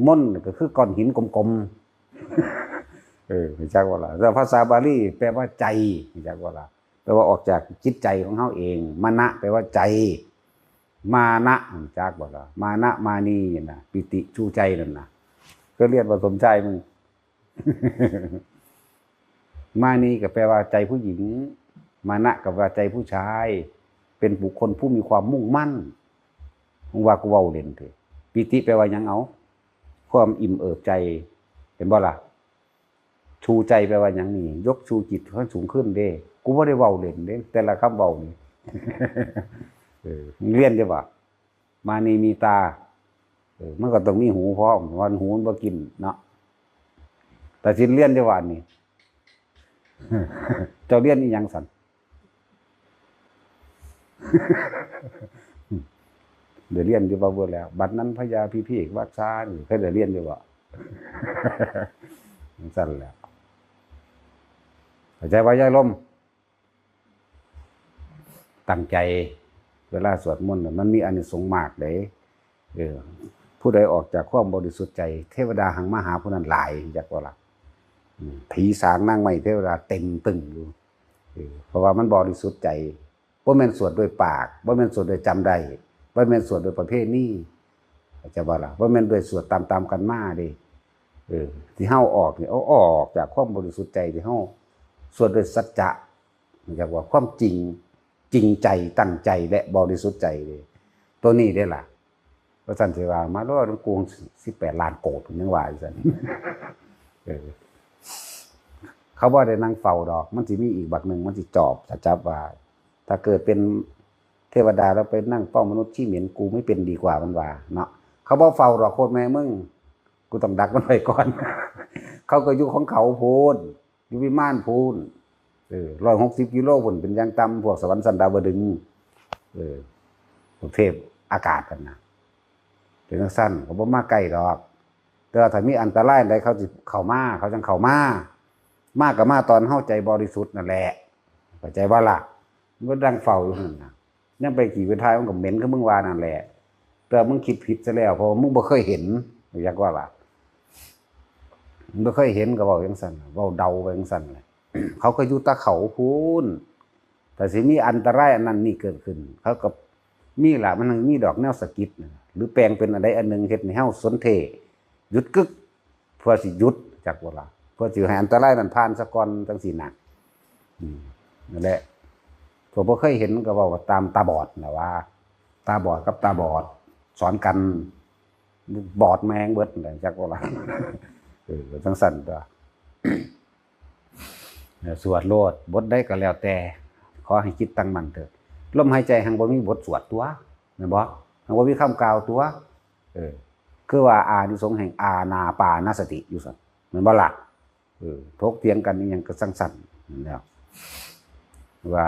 มนต์ก็คือก้อนหินกลมๆ เออ รู้จักบ่ล่ะ แล้วภาษาบาลีแปลว่าใจ รู้จักบ่ล่ะ แปลว่าออกจากจิตใจของเฮาเอง มณะแปลว่าใจ มานะ รู้จักบ่ล่ะ มานะ มานีน่ะ ปิติ ชูใจนั่นน่ะ เคยเรียนบ่ สมชายมึง มานีก็แปลว่าใจผู้หญิง มานะก็แปลว่าใจผู้ชาย เป็นบุคคลผู้มีความมุ่งมั่น มึงว่ากูเว้าเล่นติ ปิติแปลว่าหยัง เอา ความอิ่มเอิบใจ เห็นบ่ล่ะ ชูใจแปลว่าหยังนี่ ยกชูจิตให้สูงขึ้นเด้ กูบ่ได้เว้าเล่นเด้ แต่ละคำเว้านี่ เออ มึงเรียนอยู่บ่ มานีมีตา เออ มันก็ต้องมีหูพร้อม วันหูมันบ่กินเนาะ ตัดสินเรียนอยู่บ่ อันนี้ เจ้าเรียนอีหยังซั่น ได้เรียนอยู่บ่ เบิดแล้ว บัดนั้นพญาพิเภกวัสสานี่ เคยได้เรียนอยู่บ่ จั่งซั่นแหละ เข้าใจบ่ ยายลม ตั้งใจ เวลาสวดมนต์น่ะ มันมีอานิสงส์มากเด้ เออ ผู้ใดออกจากความบริสุทธิ์ใจ เทวดาหังมาหาผู้นั้นหลาย จักบ่ล่ะ อืม ผีสางนางไม้เทวดาเต็มตึงอยู่ เออ เพราะว่ามันบริสุทธิ์ใจ บ่แม่นสวดด้วยปาก บ่แม่นสวดด้วยจำได้ บ่แม่นสวดด้วยประเพณี เข้าใจบ่ล่ะ? บ่แม่นด้วยสวดตามๆกันมาเด้ เออ ที่เฮาออกนี่ เอาออกจากความบริสุทธิ์ใจที่เฮาสวดด้วยสัจจะ เรียกว่าความจริง จริงใจ ตั้งใจ และบริสุทธิ์ใจเด้ ตัวนี้เด้ล่ะ ว่าซั่นสิว่า มาโลด กูสิบแปดล้านโกด ยังว่าอยู่ซั่น เออ เขาบ่ได้นั่งเฝ้าดอก มันสิมีอีกบักหนึ่ง มันสิจอบ จะจับว่า ถ้าเกิดเป็นเทวดาแล้วไปนั่งเฝ้ามนุษย์ขี้เหม็น กูไม่เป็นดีกว่า มันว่าเนาะ เขาบ่เฝ้าดอก โคตรแม่มึง กูต้องดักมันไว้ก่อน เขาก็อยู่ของเขาพู้น อยู่วิมานพู้น เออ ร้อยหกสิบกิโลพู้น เป็นอย่างต่ำ พวกสวรรค์ชั้นดาวดึงส์ เออ พวกเทพอากาศกันนะ เป็นจั่งซั่น เขาบ่มาใกล้ดอก แต่ว่าถ้ามีอันตรายใด เขาสิเข้ามา เขาจั่งเข้ามา มาก็มาตอนเฮาใจบริสุทธิ์นั่นแหละ เข้าใจบ่ล่ะ? มันก็นั่งเฝ้าอยู่หั่นน่ะ ยังไปขี่ไปถ่าย มันก็เหม็นคือมึงว่านั่นแหละ แต่มึงคิดผิดซะแล้ว เพราะว่ามึงบ่เคยเห็น อยากว่าล่ะ มึงบ่เคยเห็นก็เว้าจั่งซั่น เว้าเดาไปจั่งซั่นแหละ เขาก็อยู่ตาเขาพู้น ถ้าสิมีอันตรายอันนั้นนี่เกิดขึ้น เขาก็มีล่ะ มันมีดอกแนวสะกิดน่ะ หรือแปลงเป็นอันใดอันหนึ่ง เฮ็ดให้เฮาสนเท่ หยุดกึก เพื่อสิหยุด จักบ่ล่ะ เพื่อสิให้อันตรายนั้นผ่านซะก่อน จั่งซี้น่ะ อืม นั่นแหละ พวกบ่เคยเห็นก็เว้าว่าตามตาบอดน่ะว่า ตาบอดกับตาบอดสอนกัน บอดแม่งเบิดนั่นแหละ จักบ่ล่ะ เออ จั่งซั่นตั๊ว เออ สวดโลด บทใดก็แล้วแต่ ขอให้จิตตั้งมั่นเถอะ ลมหายใจหั้นบ่มีบทสวดตั๊ว แม่นบ่? หั้นบ่มีคำกล่าวตั๊ว เออ คือว่าอานิสงส์แห่งอานาปานสติอยู่ซั่น แม่นบ่ล่ะ? เออ ถกเถียงกันอีหยังก็จั่งซั่นนั่นแหละ ว่า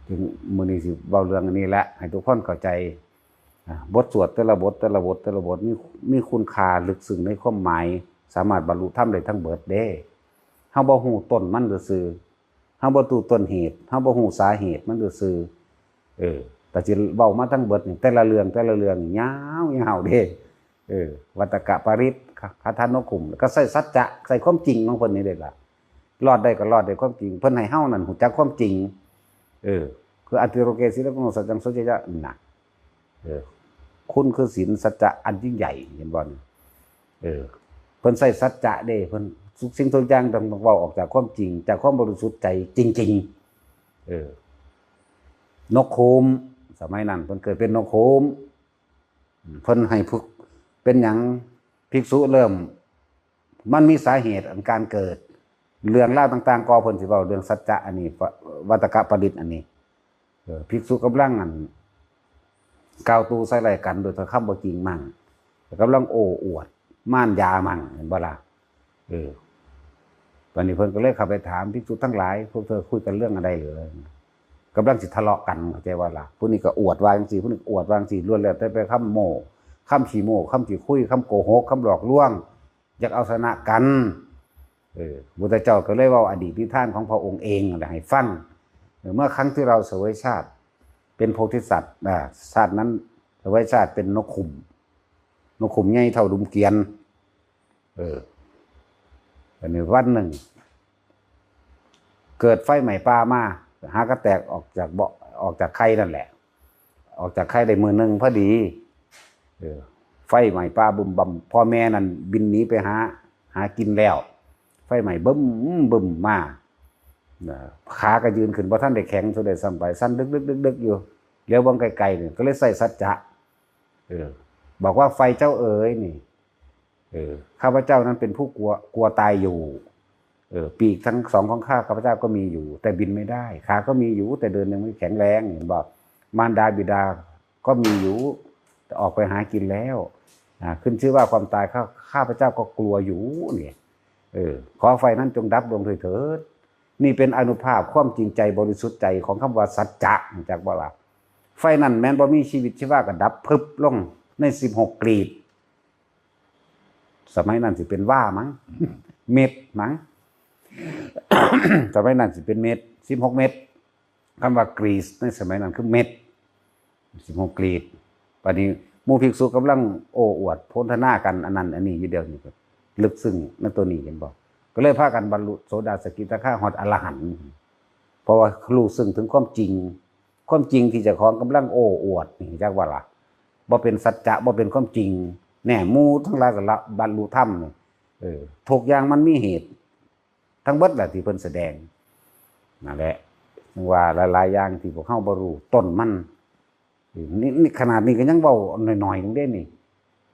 ถึงมื้อนี้สิเว้าเรื่องอันนี้แหละ ให้ทุกคนเข้าใจ อ่า บทสวดแต่ละบท แต่ละบท แต่ละบท มี มีคุณค่าลึกซึ้งในความหมาย สามารถบรรลุธรรมได้ทั้งเบิดเด้ เฮาบ่ฮู้ต้นมันซื่อๆ เฮาบ่รู้ต้นเหตุ เฮาบ่ฮู้สาเหตุมันซื่อๆ เออ แต่สิเว้ามาทั้งเบิดนี่ แต่ละเรื่อง แต่ละเรื่องนี่ยาวๆเด้ เออ วัตตกปริตร คาถานกขุม ก็ใช้สัจจะ ใช้ความจริงของเพิ่นนี่เด้ล่ะ รอดได้ก็รอดด้วยความจริง เพิ่นให้เฮานั่นรู้จักความจริง เออ คือ อติโรเก ศีลัง โกณทัสสัง โส จะ ยะ นั่นน่ะ เออ คุณคือศีลสัจจะอันยิ่งใหญ่ เห็นบ่นี่? เออ เพิ่นใช้สัจจะเด้ เพิ่นทุกสิ่งทุกอย่างต้องเว้าออกจากความจริง จากความบริสุทธิ์ใจจริงๆ เออ นกขุม สมัยนั้นเพิ่นเกิดเป็นนกขุม เพิ่นให้ฝึก เป็นหยังภิกษุเริ่ม มันมีสาเหตุอันการเกิด เรื่องราวต่างๆ ก็เพิ่นสิเว้าเรื่องสัจจะอันนี้ วัตตกปริตรอันนี้ เออ ภิกษุกำลัง อัน กล่าวตู่ใส่ร้ายกันโดยถ้อยคำบ่จริงมั่ง กำลังโอ้อวดมารยามั่ง เห็นบ่ล่ะ? เออ บัดนี้เพิ่นก็เลยเข้าไปถาม ภิกษุทั้งหลาย พวกเธอคุยกันเรื่องอะไรเหรอ? กำลังสิทะเลาะกัน เข้าใจบ่ล่ะ? ผู้นี้ก็อวดว่าจั่งซี้ ผู้นี้ก็อวดว่าจั่งซี้ ล้วนแล้วแต่เป็นคำโม้ คำขี้โม้ คำขี้คุย คำโกหก คำหลอกลวง อยากเอาชนะกัน เออ พุทธเจ้าก็เลยเว้าอดีตนิทานของพระองค์เองนั่นแหละให้ฟัง เออ เมื่อครั้งที่เราเสวยชาติเป็นโพธิสัตว์ อ่า ชาตินั้นเสวยชาติเป็นนกขุม นกขุมใหญ่เท่าดุมเกวียน เออ อันนี้วันหนึ่ง เกิดไฟไหม้ป่ามา หากะแตกออกจากเบาะ ออกจากไข่นั่นแหละ ออกจากไข่ได้มื้อหนึ่งพอดี เออ ไฟไหม้ป่าบึ้มบั้ม พ่อแม่นั่นบินหนีไปหา หากินแล้ว ไฟไหม้บึ้มบึ้มมา นะ ขาก็ยืนขึ้นบ่ทันได้แข็งเท่าใดซ้ำไป สั่นดึกดึกดึกดึกอยู่ เหลียวเบิ่งไกลๆนี่ ก็เลยใช้สัจจะ เออ บอกว่า ไฟเจ้าเอ๋ยนี่ เออ ข้าพเจ้านั้นเป็นผู้กลัว กลัวตายอยู่ เออ ปีกทั้งสองของข้า ข้าพเจ้าก็มีอยู่ แต่บินไม่ได้ ขาก็มีอยู่ แต่เดินยังไม่แข็งแรง เห็นบ่? มารดาบิดาก็มีอยู่ แต่ออกไปหากินแล้ว อ่า ขึ้นชื่อว่าความตาย ข้า ข้าพเจ้าก็กลัวอยู่นี่ เออ ขอไฟนั้นจงดับลงด้วยเถิด นี่เป็นอานุภาพความจริงใจบริสุทธิ์ใจของคำว่าสัจจะ รู้จักบ่ล่ะ? ไฟนั้นแม้นบ่มีชีวิตชีวาก็ดับพรึบลงในสิบหกกลีบ สมัยนั้นสิเป็นวามั้ง เม็ดมั้ง สมัยนั้นสิเป็นเม็ด สิบหกเม็ด คำว่ากลีบในสมัยนั้นคือเม็ด สิบหกกลีบ บัดนี้หมู่ภิกษุกำลังโอ้อวดโพรรณนากันอันนั้นอันนี้อยู่ เดี๋ยวนี้ก็ลึกซึ้งในตัวนี้ เห็นบ่? ก็เลยพากันบรรลุโสดาสกิทาคาฮอดอรหันต์ เพราะว่ารู้ซึ้งถึงความจริง ความจริงที่เจ้าของกำลังโอ้อวดนี่ จักว่าล่ะ บ่เป็นสัจจะ บ่เป็นความจริง แน่ หมู่ทั้งหลายก็ละบรรลุธรรมนี่ เออ ทุกอย่างมันมีเหตุ ทั้งเบิดแหละที่เพิ่นแสดง นั่นแหละ จั่งว่าหลายๆอย่างที่พวกเฮาบ่รู้ต้นมัน เออ นี่ นี่ขนาดนี้ก็ยังเว้าน้อยๆหนึ่งเด้นี่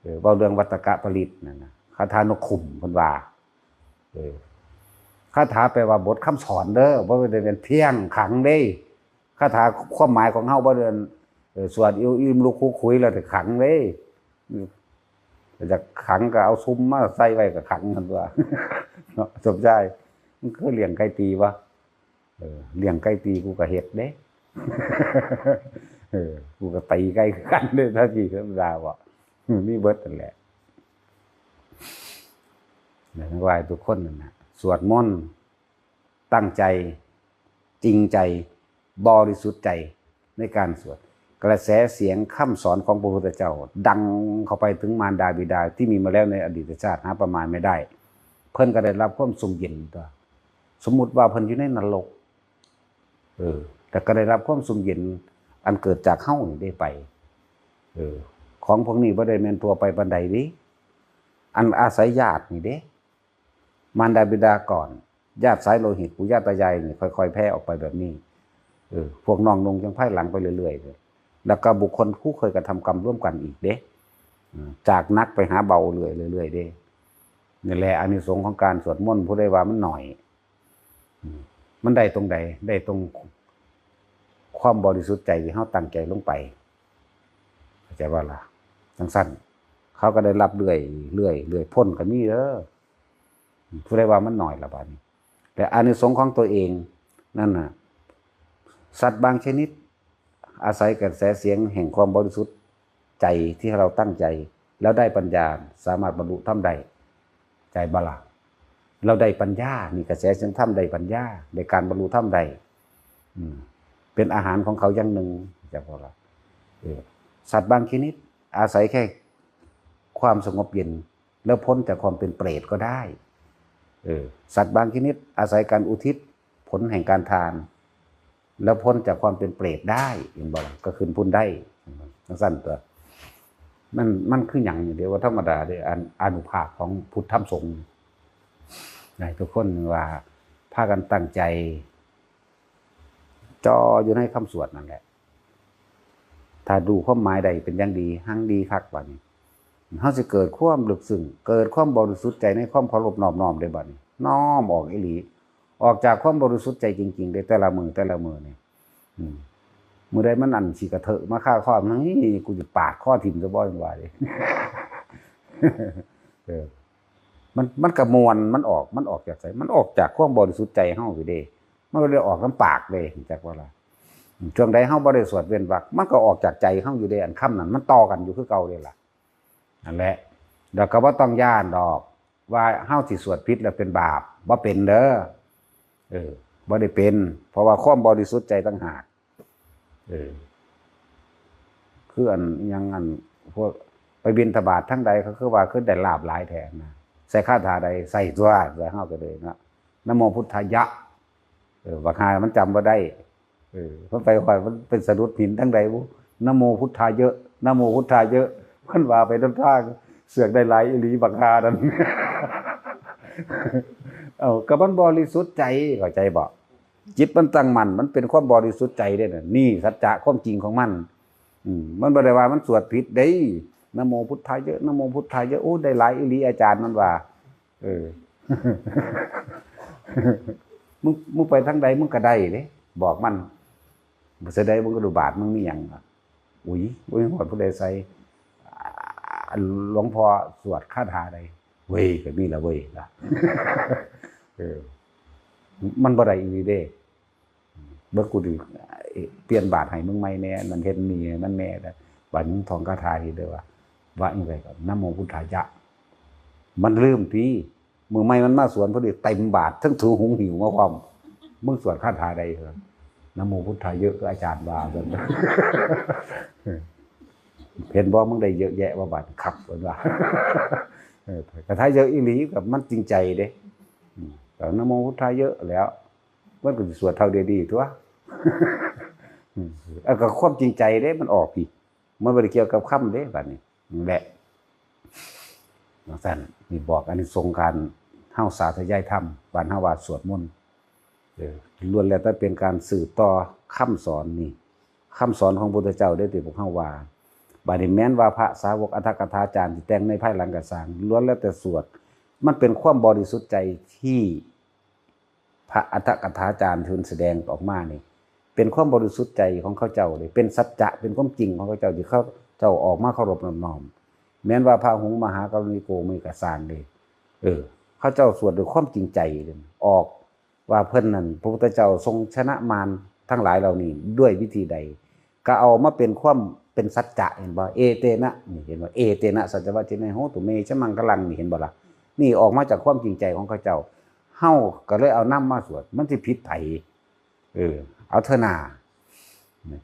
เออ เว้าเรื่องวัตตกปริตรนั่นน่ะ คาถานกขุ่มเพิ่นว่า เออ คาถาแปลว่าบทคำสอนเด้อ บ่ได้เป็นเพียงขังเด้ คาถาความหมายของเฮาบ่ได้ เออ สวดอิ่วอิ่มลุกคุกคุยแล้วแต่ขังเด้ อืม อยากขังก็เอาซุมมาใส่ไว้ก็ขังนั่นว่า เนาะ สมชาย มันคือเลี้ยงไก่ตีวะ เออ เลี้ยงไก่ตีกูก็เฮ็ดเด้ เออ กูก็ตีไก่คือกันเด้ ถ้าที่ธรรมดาบ่ อืม มีเบิดนั่นแหละ แล้วก็ให้ทุกคนนั่นน่ะ สวดมนต์ ตั้งใจ จริงใจ บริสุทธิ์ใจในการสวด กระแสเสียงคำสอนของพระพุทธเจ้า ดังเข้าไปถึงมารดาบิดาที่มีมาแล้วในอดีตชาติ หาประมาณไม่ได้ เพิ่นก็ได้รับความสุขเย็นตัว สมมุติว่าเพิ่นอยู่ในนรก เออ แต่ก็ได้รับความสุขเย็นอันเกิดจากเฮานี่ได้ไป เออ ของพวกนี้บ่ได้แม่นทั่วไปปานใดเด้ อันอาศัยญาตินี่เด้ มารดาบิดาก่อน ญาติสายโลหิต ปู่ย่าตายายนี่ค่อยๆแผ่ออกไปแบบนี้ เออ พวกน้องนุ่งยังภายหลังไปเรื่อยๆเลย แล้วก็บุคคลผู้เคยกระทำกรรมร่วมกันอีกเด้ อืม จากหนักไปหาเบาเรื่อยๆเรื่อยๆเด้ นี่แหละอานิสงส์ของการสวดมนต์ ผู้ใดว่ามันหน่อย อืม มันได้ตรงใด ได้ตรงความบริสุทธิ์ใจที่เฮาตั้งใจลงไป เข้าใจบ่ล่ะ จั่งซั้น เขาก็ได้รับเรื่อยๆเรื่อยๆ พ้นก็มีเด้อ ผู้ใดว่ามันหน่อยละบาดนี้ แต่อานิสงส์ของตัวเองนั่นน่ะ สัตว์บางชนิด อาศัยกระแสเสียงแห่งความบริสุทธิ์ใจที่เราตั้งใจ แล้วได้ปัญญา สามารถบรรลุธรรมได้ ใจบ่ล่ะ เราได้ปัญญา นี่กระแสเสียงธรรมได้ปัญญา ได้การบรรลุธรรมได้ อืม เป็นอาหารของเขาอย่างหนึ่ง จักบ่ล่ะ เออ สัตว์บางชนิด อาศัยแค่ความสงบเย็น แล้วพ้นจากความเป็นเปรตก็ได้ เออ สัตว์บางชนิด อาศัยการอุทิศผลแห่งการทาน แล้วพ้นจากความเป็นเปรตได้ เห็นบ่ล่ะ ก็ขึ้นพุ้นได้ จั่งซั้นตัว มัน มันคือหยังนี่เด้ ว่าธรรมดาเด้ อัน อานุภาพของพุทธธรรมสงฆ์ ให้ทุกคนว่าพากันตั้งใจ จ่ออยู่ในคำสวดนั่นแหละ ถ้ารู้ความหมายได้เป็นอย่างดี หังดีคักบาดนี้ เฮาสิเกิดความลึกซึ้ง เกิดความบริสุทธิ์ใจในความเคารพนอบน้อมเด้บาดนี้ น้อมออกอีหลี ออกจากความบริสุทธิ์ใจจริงๆเด้ แต่ละมื้อแต่ละมื้อนี่ อืม มื้อใดมันอันสิกระเทอะมาคาคอ นี่ กูสิปาดคอทิ่มซะบ่ จั่งว่าเด้ เออ มัน มันกะม่วน มันออก มันออกจากไส มันออกจากความบริสุทธิ์ใจเฮาอยู่เด้ มันก็เลยออกนำปากเด้ จักว่าล่ะ ช่วงใดเฮาบ่ได้สวดเว้นวรรค มันก็ออกจากใจเฮาอยู่เด้ อันคำนั้น มันต่อกันอยู่คือเก่าเด้ล่ะ นั่นแหละ แล้วก็บ่ต้องย้านดอก ว่าเฮาสิสวดผิดแล้วเป็นบาป บ่เป็นเด้อ เออ บ่ได้เป็น เพราะว่าความบริสุทธิ์ใจต่างหาก เออ คืออัน อิหยังอัน พวกไปบิณฑบาตทางใด เขาคือว่าคือได้ลาภหลายแท้นะ ใส่คาถาใด ใส่ตัว ใส่เฮาก็เลยเนาะ นะโมพุทธายะ เออ บักห่ามันจำบ่ได้ เออ มันไปคอย มันเป็นสะดุดหินทางใดบุ นะโมพุทธาเยอะ นะโมพุทธาเยอะ มันว่าไปนำทาง เสือกได้หลายอีหลีบักห่านั่น เอ้า ก็มันบริสุทธิ์ใจ เข้าใจบ่ จิตมันตั้งมั่น มันเป็นความบริสุทธิ์ใจเด้น่ะ นี่สัจจะความจริงของมัน อืม มันบ่ได้ว่ามันสวดผิดเด้ นะโมพุทธาเยอะ นะโมพุทธาเยอะ โอ้ ได้หลายอีหลีอาจารย์มันว่า เออ มึง มึงไปทางใดมึงก็ได้เด้ บอกมัน บ่แสดงมึงก็ดูบาทมึงมีหยังอะ อุ๊ย บ่มีฮอดผู้ใดใส่ อ่า หลวงพ่อสวดคาถาใด เว้ย ก็มีละเว้ยล่ะ เออ มันบ่ได้อีหลีเด้ เบิ่งกูสิเปลี่ยนบาทให้มึงใหม่แหน่ นั่นเฮ็ดนี่ให้มันแหน่ บาดนี้มึงท่องคาถาเฮ็ดเด้อว่า ว่าจั่งใดก็ นะโมพุทธายะ มันลืมติ มื้อใหม่มันมาสวนพอดี เต็มบาท ทั้งถุงหุงหิ้วมาพร้อม มึงสวดคาถาใดเหรอ นะโมพุทธาเยอะ คืออาจารย์ว่า ซั่น เห็นบ่ มึงได้เยอะแยะว่าบาด ครับ เพิ่นว่า เออ คาถาเยอะอีหลี ก็มันจริงใจเด้ อืม ก็นะโมพุทธาเยอะแล้ว มันก็สิสวดเท่าเดียวดีตัว อืม เออ ก็ความจริงใจเด้ มันออกอีก มันบ่ได้เกี่ยวกับคำเด้ บัดนี้ นั่นแหละ จั่งซั่น นี่บอกอานิสงส์การเฮาสาธยายธรรม บัดเฮาว่าสวดมนต์ เออ ล้วนแล้วแต่เป็นการสืบต่อคำสอนนี่ คำสอนของพุทธเจ้าเด้ ที่พวกเฮาว่า บัดนี้แม้นว่าพระสาวกอัฏฐกถาจารย์ที่แต่งในภายหลังก็ซ่าง ล้วนแล้วแต่สวด มันเป็นความบริสุทธิ์ใจที่ พระอัฏฐกถาจารย์ที่เพิ่นแสดงออกมานี่ เป็นความบริสุทธิ์ใจของเขาเจ้าเลย เป็นสัจจะ เป็นความจริงของเขาเจ้าที่เขาเจ้าออกมาเคารพนอบน้อม แม้นว่าพระหุงมหากรุณิโกเมกสารเลย เออ เขาเจ้าสวดด้วยความจริงใจเลย ออกว่าเพิ่นนั่น พระพุทธเจ้าทรงชนะมารทั้งหลายเหล่านี้ด้วยวิธีใด ก็เอามาเป็นความเป็นสัจจะ เห็นบ่ เอเตนะ นี่เห็นบ่ เอเตนะ สัจจวัจจเน โหตุเม ชะมังคลัง นี่เห็นบ่ล่ะ นี่ออกมาจากความจริงใจของเขาเจ้า เฮาก็เลยเอานำมาสวด มันสิผิดไผ เออ เอาเถอะนา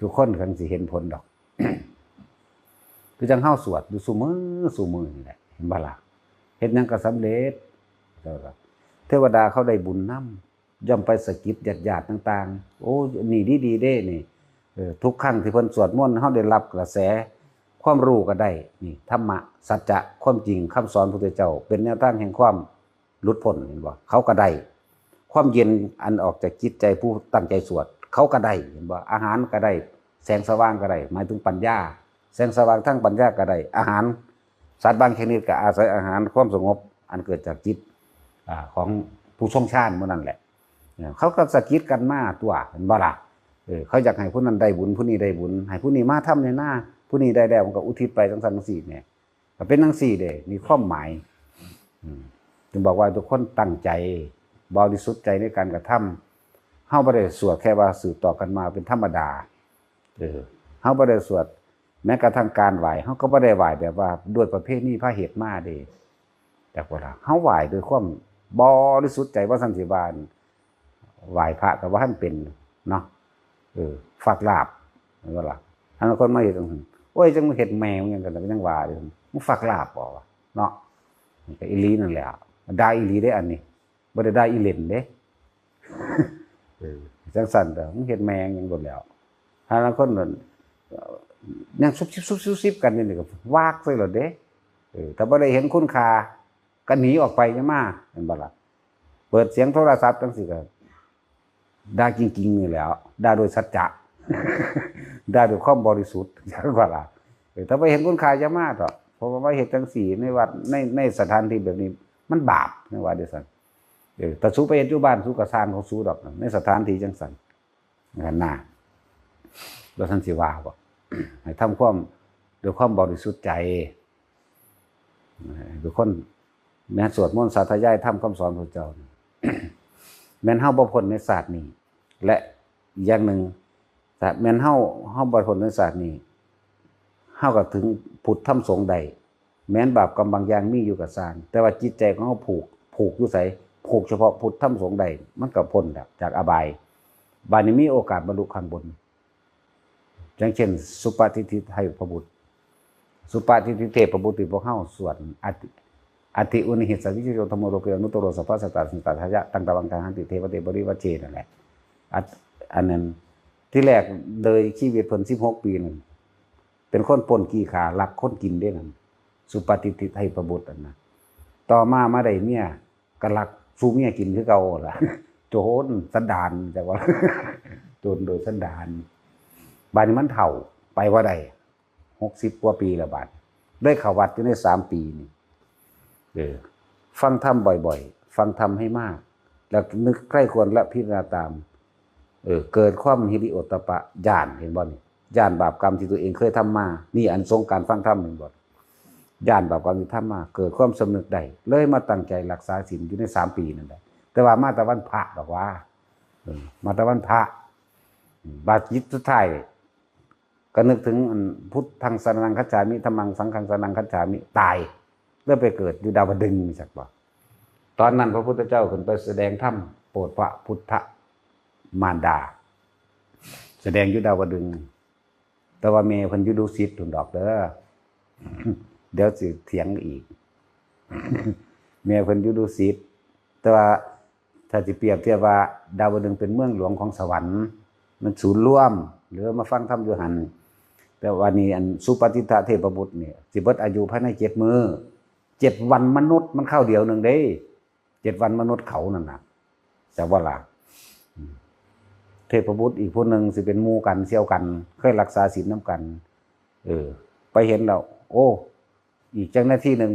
ทุกคนคงสิเห็นผลดอก คือจั่งเฮาสวดอยู่ซุมื้อซุมื้อนี่แหละ เห็นบ่ล่ะ เฮ็ดหยังก็สำเร็จ เทวดาเขาได้บุญนำ ย่อมไปสะกิดญาติๆต่างๆ โอ้ นี่ดีๆเด้นี่ เออ ทุกครั้งที่เพิ่นสวดมนต์ เฮาได้รับกระแสความรู้ก็ได้ นี่ ธรรมะ สัจจะ ความจริง คำสอนพุทธเจ้า เป็นแนวทางแห่งความหลุดพ้น เห็นบ่ เขาก็ได้ ความเย็นอันออกจากจิตใจผู้ตั้งใจสวด เขาก็ได้ เห็นบ่ อาหารก็ได้ แสงสว่างก็ได้ หมายถึงปัญญา แสงสว่างทางปัญญาก็ได้ อาหาร สัตว์บางชนิดก็อาศัยอาหารความสงบอันเกิดจากจิต อ่า ของผู้ทรงฌานหมู่นั้นแหละ เนี่ย เขาก็สะกิดกันมาตั๊ว เห็นบ่ล่ะ เออ เขาอยากให้ผู้นั้นได้บุญ ผู้นี้ได้บุญ ให้ผู้นี้มาทำแหน่นา ผู้นี้ได้แล้วมันก็อุทิศไปจั่งซั้นจั่งซี้เนี่ย ก็เป็นจั่งซี้เด้ มีความหมาย อืม จึงบอกว่าทุกคนตั้งใจ บริสุทธิ์ใจในการกระทำ เฮาบ่ได้สวดแค่ว่าสืบต่อกันมาเป็นธรรมดา เออ เฮาบ่ได้สวด แม้กระทั่งการไหว้ เฮาก็บ่ได้ไหว้แบบว่าด้วยประเพณีพาเฮ็ดมาเด้ แต่ว่าเฮาไหว้ด้วยความบริสุทธิ์ใจ ว่าซั่นสิว่า ไหว้พระก็บ่ทันเป็นเนาะ เออ ฝากลาภ เห็นบ่ล่ะ ถ้าคนมาเฮ็ดจั่งซั้น โอ้ย จั่งมาเฮ็ดแม่มึงหยังกัน ก็ยังว่าอยู่ มึงฝากลาภบ่วะ เนาะ มันก็อีหลีนั่นแหละ ด่าอีหลีเด้อันนี้ บ่ได้ด่าอีเล่นเด้ เออ จั่งซั้นเด้อ มึงเฮ็ดแม่งหยังโดนแล้ว ถ้าลางคนนั่น ยังซุบซิบซุบซิบซุบซิบกันอยู่นี่ก็วากใส่โลดเด้ เออ ถ้าบ่ได้เห็นคุณค่า ก็หนีออกไป อย่ามา เห็นบ่ล่ะ เปิดเสียงโทรศัพท์จั่งซี้ก็ ด่าจริงๆนี่แหล้ว ด่าโดยสัจจะ ด่าด้วยความบริสุทธิ์ จั่งว่าล่ะ เออ ถ้าบ่เห็นคุณค่า อย่ามาเถาะ เพราะว่ามาเฮ็ดจั่งซี้ในวัด ใน ในสถานที่แบบนี้ มันบาป จั่งว่าจั่งซั้น เออ ถ้าสูไปเฮ็ดอยู่บ้าน สูก็ซ่างของสูดอก ในสถานที่จั่งซั้น นั่นน่ะ แล้วท่านสิว่าบ่ ให้ทำความ ด้วยความบริสุทธิ์ใจ เออ ทุกคน แม้นสวดมนต์สาธยายธรรมคำสอนพระเจ้า แม้นเฮาบ่พ้นในชาตินี้ และอย่างหนึ่ง ถ้าแม้นเฮา เฮาบ่พ้นในชาตินี้ เฮาก็ถึงพุทธธรรมสงฆ์ได้ แม้นบาปกรรมบางอย่างมีอยู่ก็ซ่าง แต่ว่าจิตใจของเฮาผูก ผูกอยู่ไส ผูกเฉพาะพุทธธรรมสงฆ์ได้ มันก็พ้นแล้วจากอบาย บาดนี้มีโอกาสบรรลุข้างบน อย่างเช่น สุปฏิฏฐิเทพบุตร สุปฏิฏฐิเทพบุตรที่พวกเฮาสวด อัตติ อัตถิอุนนิหิสสะวิชโช ธัมโม โลเก อนุตตโร สัพพะสัตตา สันตถายะ ตัง ตวัง กังหันติ เทวะเต ปริวัจเจ นั่นแหละ อัน อันนั้น ที่แรกเลยชีวิตเพิ่นสิบหกปีนั่น เป็นคนปล้นขี้ข้า ลักคนกินเด้นั่น สุปฏิฏฐิเทพบุตรนั่นนะ ต่อมามาได้เมีย ก็ลักสู่เมียกินคือเก่าล่ะ โจรสันดาน จักว่า โจรโดยสันดาน บาดนี้มันเฒ่า ไปบ่ได้ หกสิบกว่าปีแล้วบาด ได้เข้าวัดอยู่ในสามปีนี่ เออ ฟังธรรมบ่อยๆ ฟังธรรมให้มาก แล้วนึกใคร่ครวญและพิจารณาตาม เออ เกิดความฮิริโอตตัปปะญาณ เห็นบ่นี่ ญาณบาปกรรมที่ตัวเองเคยทำมา นี่อานิสงส์การฟังธรรม เห็นบ่ ญาณบาปกรรมที่ทำมา เกิดความสำนึกได้ เลยมาตั้งใจรักษาศีลอยู่ในสามปีนั่นแหละ แต่ว่ามาแต่วันพระดอกว่า เออ มาแต่วันพระ บาดจิตสุดท้าย ก็นึกถึงอัน พุทธังสรณังคัจฉามิ ธัมมังสังฆังสรณังคัจฉามิ ตาย แล้วไปเกิดอยู่ดาวดึงส์ จักบ่ ตอนนั้นพระพุทธเจ้าขึ้นไปแสดงธรรมโปรดพระพุทธมารดา แสดงอยู่ดาวดึงส์ แต่ว่าแม่เพิ่นอยู่ดุสิตพุ้นดอกเด้อ เดี๋ยวสิเถียงอีก แม่เพิ่นอยู่ดุสิต แต่ว่าถ้าสิเปรียบเทียบว่าดาวดึงส์เป็นเมืองหลวงของสวรรค์ มันศูนย์รวม หรือมาฟังธรรมอยู่หั่น แต่ว่านี่อันสุปฏิทถะเทพบุตรเนี่ยสิเบิดอายุภายในเจ็ดมื้อ เจ็ดวันมนุษย์มันคราวเดียวหนึ่งเด้ เจ็ดวันมนุษย์เขานั่นน่ะ แต่ว่าล่ะ เทพบุตรอีกผู้หนึ่งสิเป็นหมู่กันเสี่ยวกัน เคยรักษาศีลนำกัน เออ ไปเห็นแล้ว โอ้ อีกจักนาทีหนึ่ง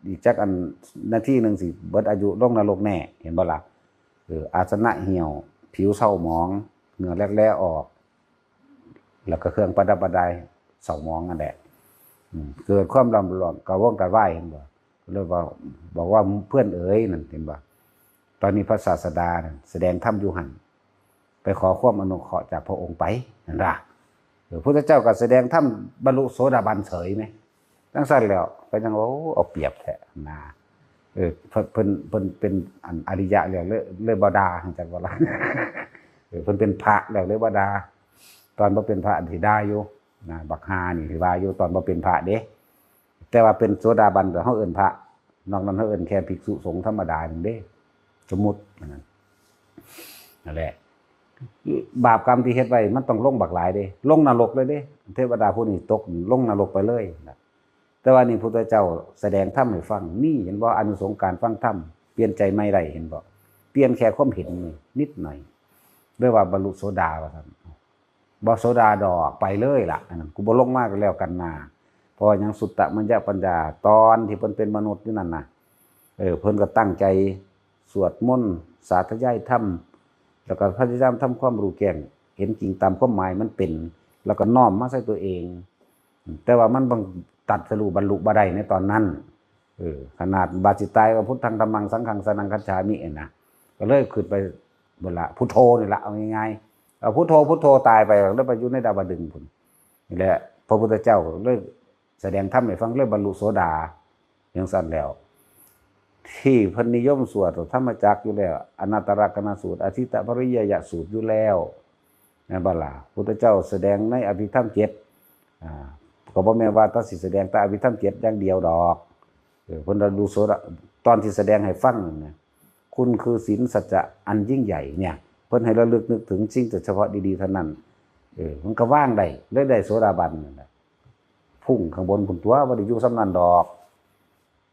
อีกจักอันนาทีหนึ่งสิเบิดอายุลงนรกแน่ เห็นบ่ล่ะ เออ อาสนะเหี่ยว ผิวเศร้าหมอง เหงื่อแลกแลออก แล้วก็เครื่องประดับประดาเศร้าหมองนั่นแหละ อืม เกิดความลำลองกระวนกระวาย เห็นบ่ เลยว่า บอกว่าเพื่อนเอ๋ยนั่น เห็นบ่ ตอนนี้พระศาสดานั่นแสดงธรรมอยู่หั่น ไปขอความอนุเคราะห์จากพระองค์ไป นั่นล่ะ เออ พุทธเจ้าก็แสดงธรรมบรรลุโสดาบันเฉยไหม จังซั่นแล้วก็ยังว่า โอ้ เอาเปรียบแท้นะ เออ เพิ่น เพิ่น เพิ่นเป็นอันอริยะแล้วเลย เลยบ่ด่า จังว่าล่ะ เออ เพิ่นเป็นพระแล้วเลยบ่ด่า ตอนบ่เป็นพระอันสิด่าอยู่นะ บักห่านี่สิว่าอยู่ ตอนบ่เป็นพระเด้ แต่ว่าเป็นโสดาบันก็เฮาเอิ้นพระ นอกนั้นเฮาเอิ้นแค่ภิกษุสงฆ์ธรรมดาหนึ่งเด้ สมมุติอันนั้น นั่นแหละ บาปกรรมที่เฮ็ดไว้มันต้องลงบักหลายเด้ ลงนรกเลยเด้ เทวดาผู้นี้ตกลงนรกไปเลยนะ แต่ว่านี่พุทธเจ้าแสดงธรรมให้ฟัง นี่เห็นบ่ อานิสงส์การฟังธรรม เปลี่ยนใจใหม่ได้ เห็นบ่ เปลี่ยนแค่ความเห็นนี่นิดหน่อย เรียกว่าบรรลุโสดาว่าซั่น บ่โสดาดอก ไปเลยล่ะ อันนั้นกูบ่ลงมาก็แล้วกันนา เพราะว่าหยัง สุตตมัญญปัญญา ตอนที่เพิ่นเป็นมนุษย์อยู่นั่นน่ะ เออ เพิ่นก็ตั้งใจสวดมนต์ สาธยายธรรม แล้วก็พยายามทำความรู้แจ้ง เห็นจริงตามความหมายมันเป็น แล้วก็น้อมมาใส่ตัวเอง แต่ว่ามันบัง ตรัสรู้บรรลุบ่ได้ในตอนนั้น เออ ขนาดบาดสิตายว่า พุทธัง ธัมมัง สังฆัง สรณังคัจฉามิ เองนะ ก็เลยขึ้นไปบนละ พุทโธนี่ละ เอาง่ายๆ เอาพุทโธ พุทโธ ตายไป แล้วไปอยู่ในดาวดึงส์พุ้น นี่แหละ พระพุทธเจ้าเลยแสดงธรรมให้ฟัง เลยบรรลุโสดา จังซั่นแล้ว ที่เพิ่นนิยมสวดธรรมจักรอยู่แล้ว อนัตตลักษณสูตร อทิฏฐปริยยสูตรอยู่แล้ว แม่นบ่ล่ะ พุทธเจ้าแสดงในอภิธรรมเจ็ด อ่า ก็บ่แม่นว่าแต่สิแสดงแต่อภิธรรมเจ็ดอย่างเดียวดอก เออ เพิ่นระลึกโสดา ตอนที่แสดงให้ฟังนั่นนะ คุณคือศีลสัจจะอันยิ่งใหญ่เนี่ย เพิ่นให้ระลึกนึกถึงสิ่งแต่เฉพาะดีๆเท่านั้น เออ มันก็วางได้ เลยได้โสดาบันนั่นแหละ พุ่งข้างบนพุ้นตั๊ว บ่ได้อยู่ส่ำนั้นดอก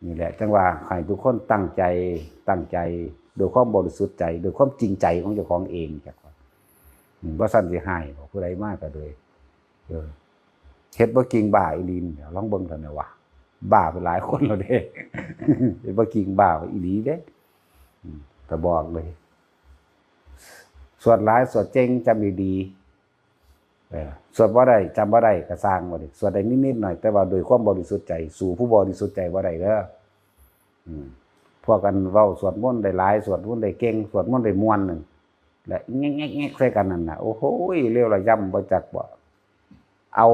นี่แหละ จังว่าให้ทุกคนตั้งใจ ตั้งใจ ด้วยความบริสุทธิ์ใจ ด้วยความจริงใจของเจ้าของเอง จักว่า อืม บ่ซั้นสิให้บ่ ผู้ใดมาก็เลย เออ เฮ็ดบ่จริงบ้าอีหลีนี่แหละ ลองเบิ่งเถาะแหน่ว่า บ้าไปหลายคนแล้วเด้ เฮ็ดบ่จริงบ้าอีหลีเด้ อืม ก็บอกเลย สวดหลายสวดเจ๋ง จำดีๆ เออ สวดบ่ได้ จำบ่ได้ก็ซ่างว่าดิ สวดได้นิดๆหน่อย แต่ว่าด้วยความบริสุทธิ์ใจ สู้ผู้บริสุทธิ์ใจบ่ได้เด้อ อืม พวกกันเว้าสวดมนต์ได้หลาย สวดมนต์ได้เก่ง สวดมนต์ได้ม่วนนั่นแหละ แงกๆๆใส่กันนั่นน่ะ โอ้โห เลวระยำบ่จักบ่ เอา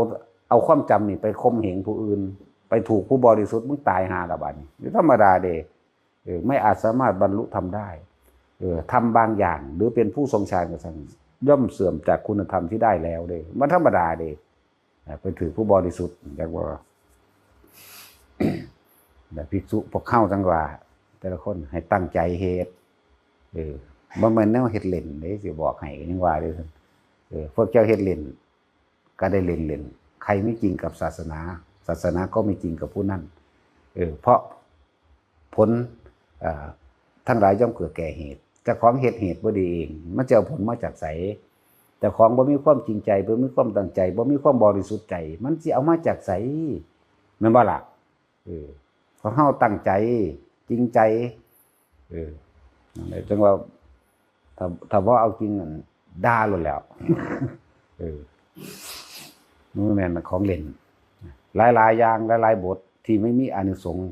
เอาความจำนี่ไปข่มเหงผู้อื่น ไปถูกผู้บริสุทธิ์ มึงตายห่าละบาดนี้ อยู่ธรรมดาเด้ เออ ไม่อาจสามารถบรรลุธรรมได้ เออ ธรรมบางอย่าง หรือเป็นผู้ทรงฌานก็ช่าง ย่อมเสื่อมจากคุณธรรมที่ได้แล้วเด้ มันธรรมดาเด้ อ่า ไปถือผู้บริสุทธิ์ จักว่า แต่ภิกษุพวกเฮาจังว่า แต่ละคนให้ตั้งใจเฮ็ด เออ บ่แม่นแนวเฮ็ดเล่นเด้ สิบอกให้ ก็ยังว่าอยู่ เออ พวกเจ้าเฮ็ดเล่น ก็ได้เล่นเล่น ใครไม่จริงกับศาสนา ศาสนาก็ไม่จริงกับผู้นั้น เออ เพราะผล เอ่อ ทั้งหลายย่อมเกิดแก่เหตุ เจ้าของเฮ็ดเหตุบ่ดีเอง มันจะเอาผลมาจากไส เจ้าของบ่มีความจริงใจ บ่มีความตั้งใจ บ่มีความบริสุทธิ์ใจ มันสิเอามาจากไส แม่นบ่ล่ะ เออ ของเฮาตั้งใจ จริงใจ เออ นั่นแหละ จังว่า ถ้า ถ้าบ่เอาจริงนั่น ด่าโลดแหล้ว เออ มันแม่นของเล่น หลายๆอย่าง หลายๆบทที่ไม่มีอานิสงส์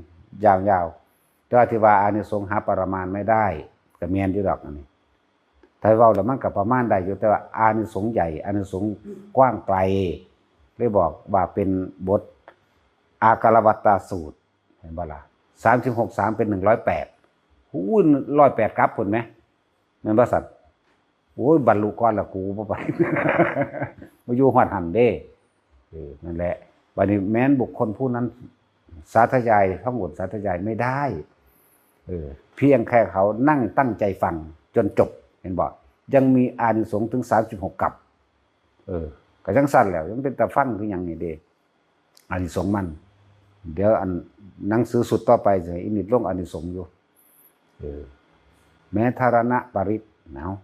ยาวๆ แต่ว่าที่ว่าอานิสงส์หาประมาณไม่ได้ ก็แม่นอยู่ดอกอันนี้ ถ้าเว้าแล้วมันก็ประมาณได้อยู่ แต่ว่าอานิสงส์ใหญ่ อานิสงส์กว้างไกล เลยบอกว่าเป็นบทอาการวัตตสูตร เห็นบ่ล่ะ สามสิบหก สาม เป็น หนึ่งร้อยแปด หู้ย ร้อยแปด กลับพุ้นแหม แม่นบ่ซั่น โอ้ย บรรลุก่อนละกู บ่ไป มาอยู่ฮอดหั่นเด้ เออ นั่นแหละ บัดนี้แม้นบุคคลผู้นั้นสาธยาย ท่องบทสาธยายไม่ได้ เออ เพียงแค่เขานั่งตั้งใจฟังจนจบ เห็นบ่ ยังมีอานิสงส์ถึง สามสิบหก กับ เออ ก็จั่งซั่นแหล้ว มันเป็นตาฟังคือหยังนี่เด้ อานิสงส์มัน เดี๋ยวอันหนังสือชุดต่อไปสิให้อินิดลงอานิสงส์อยู่ เออ แม้ทรณปริตร เนาะ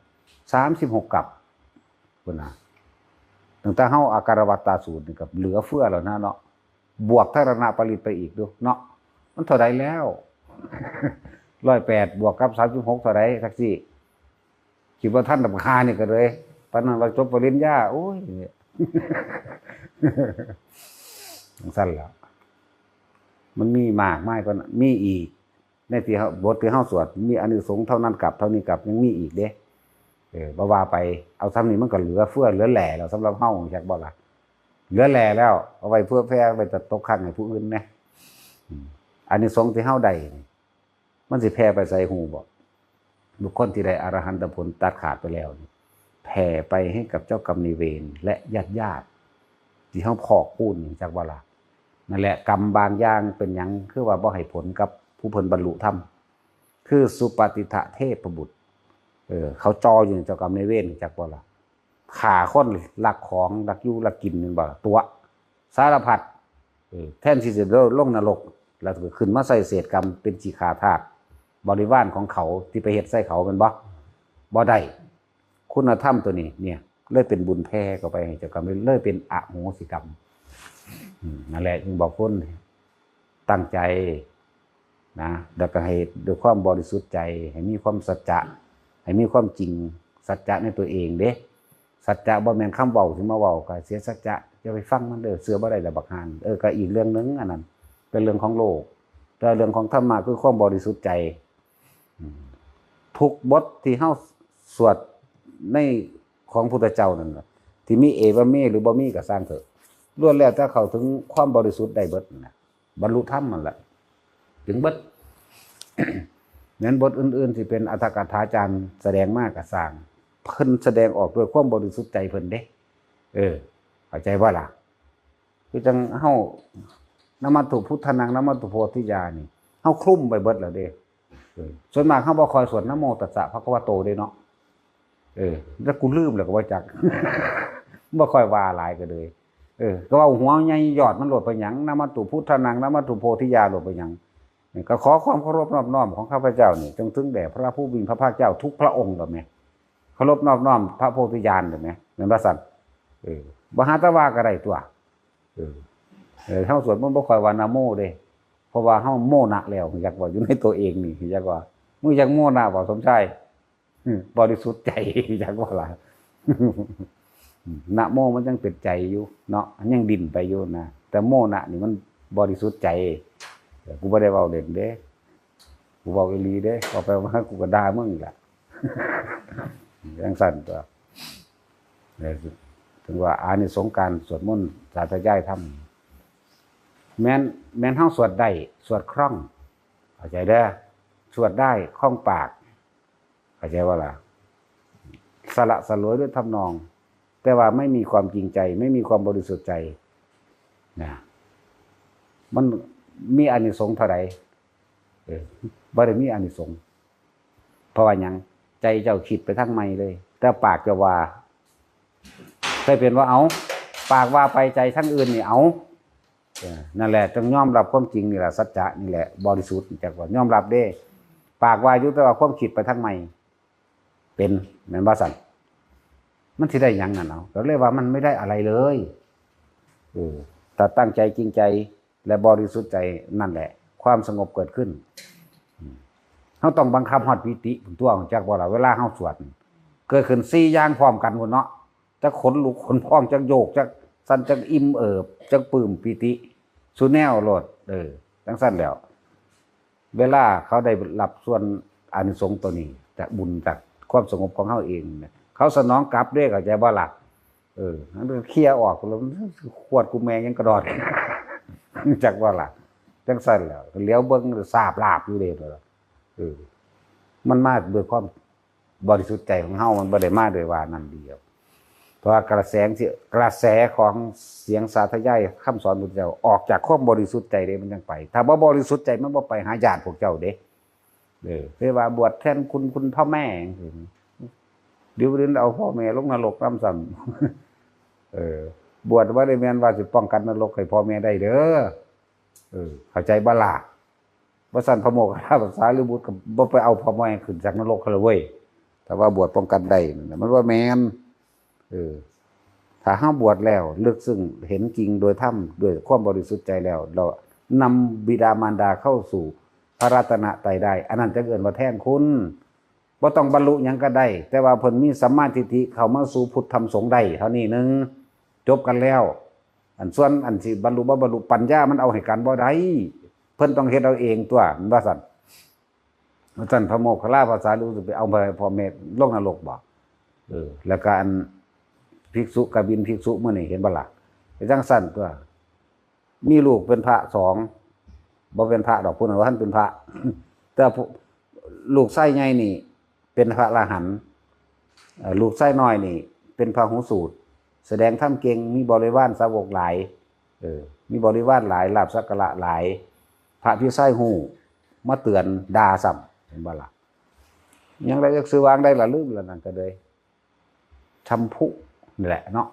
สามสิบหกกัป พุ้นนะ ตั้งแต่เฮาอาการวัตตาสูตรนี่ก็เหลือเฟือแล้วนะเนาะ บวกทรณปริตรไปอีกดูเนาะ มันเท่าใดแล้ว ร้อยแปด บวกกับ สามสิบหก เท่าใด จักซี่ คิดว่าทันบักห่านี่ก็เลย ปานนั้นว่าจบปริญญา โอ้ย จั่งซั่นล่ะ มันมีมากมายกว่านั้น มีอีก ในที่เฮา บทที่เฮาสวด มีอานิสงส์เท่านั้นกัป เท่านี้กัป ยังมีอีกเด้ เออ บ่ว่าไป เอาส่ำนี้มันก็เหลือเฟือเหลือแหล่แล้วสำหรับเฮา จักบ่ล่ะ เหลือแหล่แล้ว เอาไว้เผื่อแผ่ ไว้ตกค้างให้ผู้อื่นแหน่ อืม อานิสงส์ที่เฮาได้นี่ มันสิแผ่ไปไสฮู้บ่ บุคคลที่ได้อรหันตผลตัดขาดไปแล้วนี่ แผ่ไปให้กับเจ้ากรรมนายเวรและญาติๆ ที่เฮาพอกพู้นนี่ จักบ่ล่ะ นั่นแหละ กรรมบางอย่างเป็นหยังคือว่าบ่ให้ผลกับผู้เพิ่นบรรลุธรรม คือสุปฏิฏฐเทพบุตร เออ เขาจ่ออยู่เจ้ากรรมนายเวร จักบ่ล่ะ ฆ่าคน ลักของ ลักอยู่ลักกิน แม่นบ่ล่ะ ตั๋ว สารพัด เออ แทนที่จะลงนรก แล้วก็ขึ้นมาใส่เศษกรรมเป็นขี้ข้าทาส บริวารของเขาที่ไปเฮ็ดใส่เขา แม่นบ่ บ่ได้ คุณธรรมตัวนี้เนี่ย เลยเป็นบุญแผ่เข้าไปให้เจ้ากรรม เลยเป็นอโหสิกรรม อืม นั่นแหละ จึงบอกคนตั้งใจนะ แล้วก็ให้ด้วยความบริสุทธิ์ใจ ให้มีความสัจจะ ให้มีความจริง สัจจะในตัวเองเด้ สัจจะบ่แม่นคำเว้าที่มาเว้า ก็เสียสัจจะ อย่าไปฟังมันเด้อ เชื่อบ่ได้ดอกบักห่า เออ ก็อีกเรื่องหนึ่ง อันนั้นเป็นเรื่องของโลก แต่เรื่องของธรรมะคือความบริสุทธิ์ใจ อืม ทุกบทที่เฮาสวดในของพุทธเจ้านั่นน่ะ ที่มีเอวะเม หรือบ่มีก็ซ่างเถอะ ล้วนแล้วแต่เข้าถึงความบริสุทธิ์ได้เบิดนั่นน่ะ บรรลุธรรมนั่นแหละ ถึงเบิด นั้นบทอื่นๆที่เป็นอรรถกถาจารย์แสดงมาก็ซ่าง เพิ่นแสดงออกด้วยความบริสุทธิ์ใจเพิ่นเด้ เออ เข้าใจบ่ล่ะ คือจั่งเฮา นะมัตถุพุทธานัง นะมัตถุโพธิญาณนี่ เฮาคลุมไปเบิดแล้วเด้ เออ ส่วนมากเฮาบ่ค่อยสวดนะโมตัสสะภะคะวะโตเด้เนาะ เออ แล้วกูลืมแล้วก็บ่จัก บ่ค่อยว่าหลายก็เลย เออ ก็เว้าหัวใหญ่ยอดมันโลดไปหยัง นะมัตถุพุทธานัง นะมัตถุโพธิญาณโลดไปหยัง นี่ก็ขอความเคารพนอบน้อมของข้าพเจ้านี่ จงถึงแด่พระผู้มีพระภาคเจ้าทุกพระองค์ดอกแหม เคารพนอบน้อมพระโพธิญาณดอกแหม แม่นบ่ซั่น เออ บ่หาแต่ว่าก็ได้ตัว เออ เออ เฮาสวดมนต์บ่ค่อยว่านะโมเด้ เพราะว่าเฮาโมนะแล้ว อยากว่าอยู่ในตัวเองนี่ อยากว่า มึงอยากโมนะบ่ สมชาย อืม บริสุทธิ์ใจ อยากว่าล่ะ นะโมมันยังเป็นใจอยู่เนาะ ยังดิ้นไปอยู่นะ แต่โมนะนี่มันบริสุทธิ์ใจ กูบ่ได้เว้าเล่นเด้ กูเว้าอีหลีเด้ เว้าไปว่ากูก็ด่ามึงอีกล่ะ จั่งซั่นตัว เออ ถึงว่าอานิสงส์การสวดมนต์สาธยายธรรม แม่น แม่นเฮาสวดได้ สวดคล่อง เข้าใจเด้อ สวดได้ คล่องปาก เข้าใจบ่ล่ะ สละสลวยด้วยทำนอง แต่ว่าไม่มีความจริงใจ ไม่มีความบริสุทธิ์ใจ นะ มันมีอานิสงส์เท่าใด เออ บ่ได้มีอานิสงส์ เพราะว่าหยัง ใจเจ้าคิดไปทางใหม่เลย แต่ปากเจ้าว่า เคยเป็นว่า เอา ปากว่าไป ใจทางอื่นนี่ เอา เออ นั่นแหละ ต้องยอมรับความจริงนี่แหละ สัจจะนี่แหละ บริสุทธิ์ จักว่ายอมรับเด้ ปากว่าอยู่ แต่ว่าความคิดไปทางใหม่ เป็น แม่นบ่ซั่น มันสิได้หยังนั่นเอา ก็เลยว่ามันไม่ได้อะไรเลย เออ ถ้าตั้งใจจริงใจ และบริสุทธิ์ใจ นั่นแหละ ความสงบเกิดขึ้น อืม เฮาต้องบังคับฮอดปีติ ตัว จักบ่ล่ะ เวลาเฮาสวด เกิดขึ้นสี่อย่างพร้อมกันพุ้นเนาะ จักขนลุกขนพอง จักโยก จักสั่น จักอิ่มเอิบ จักปลื้มปีติ สู่แนวโลด เออ จั่งซั่นแหล้ว เวลาเขาได้รับส่วนอานิสงส์ตัวนี้ จากบุญ จากความสงบของเฮาเองเนี่ย เขาสนองกลับเด้ เข้าใจบ่ล่ะ เออ มันเคลียร์ออกแล้ว ขวดกูแม่งยังกระดอน จักบ่ล่ะ จั่งซั่นแหล้ว เหลียวเบิ่งสาบลาบอยู่เด้ เออ มันมาด้วยความบริสุทธิ์ใจของเฮา มันบ่ได้มาด้วยว่านั่นเดียว เพราะว่ากระแสที่ กระแสของเสียงสาธยายคำสอนพุทธเจ้า ออกจากความบริสุทธิ์ใจเด้ มันจั่งไป ถ้าบ่บริสุทธิ์ใจ มันบ่ไปหาญาติพวกเจ้าเด้ เออ เรียกว่าบวชแทนคุณ คุณพ่อแม่จั่งซี้ เดี๋ยวเดี๋ยวเอาพ่อแม่ลงนรกนำซ้ำ เออ บวชบ่ได้แม่นว่าสิป้องกันนรกให้พ่อแม่ได้เด้อ เออ เข้าใจบ่ล่ะ บ่ซั้นพระโมคคัลลาภาษารีบุตรก็บ่ไปเอาพ่อแม่ขึ้นจากนรกเขาเลยเว้ย แต่ว่าบวชป้องกันได้นั่นน่ะ มันบ่แม่น เออ ถ้าเฮาบวชแล้วลึกซึ้งเห็นจริงโดยธรรม ด้วยความบริสุทธิ์ใจแล้ว เรานำบิดามารดาเข้าสู่พระรัตนตรัยได้ อันนั้นจะเอิ้นว่าแทนคุณ บ่ต้องบรรลุหยังก็ได้ แต่ว่าเพิ่นมีสัมมาทิฏฐิเข้ามาสู่พุทธธรรมสงฆ์ได้เท่านี้หนึ่ง จบกันแล้ว อันส่วนอันสิบรรลุบ่บรรลุปัญญามันเอาให้กันบ่ได้ เพิ่นต้องเฮ็ดเอาเองตัว มันว่าซั่น ว่าซั่นพระโมคคัลลาภาษารู้สิไปเอาไปพ่อแม่ลงนรกบ่ เออ แล้วก็อันภิกษุกบินภิกษุมื้อนี้เห็นบ่ล่ะ เป็นจังซั่นตัว มีลูกเป็นพระสอง บ่เป็นพระดอก ผู้นั้นว่าท่านเป็นพระ แต่ผู้ ลูกชายใหญ่นี่ เป็นพระอรหันต์ เอ่อ ลูกชายน้อยนี่ เป็นพระหูสูตร แสดงธรรมเก่ง มีบริวารสาวกหลาย เออ มีบริวารหลาย ลาภสักการะหลาย พระพี่ชายฮู้ มาเตือนด่าซ้ำ เห็นบ่ล่ะ ยังได้จักชื่อวางได้ละลืมแล้วนั่นก็เลย ชัมพุนี่แหละเนาะ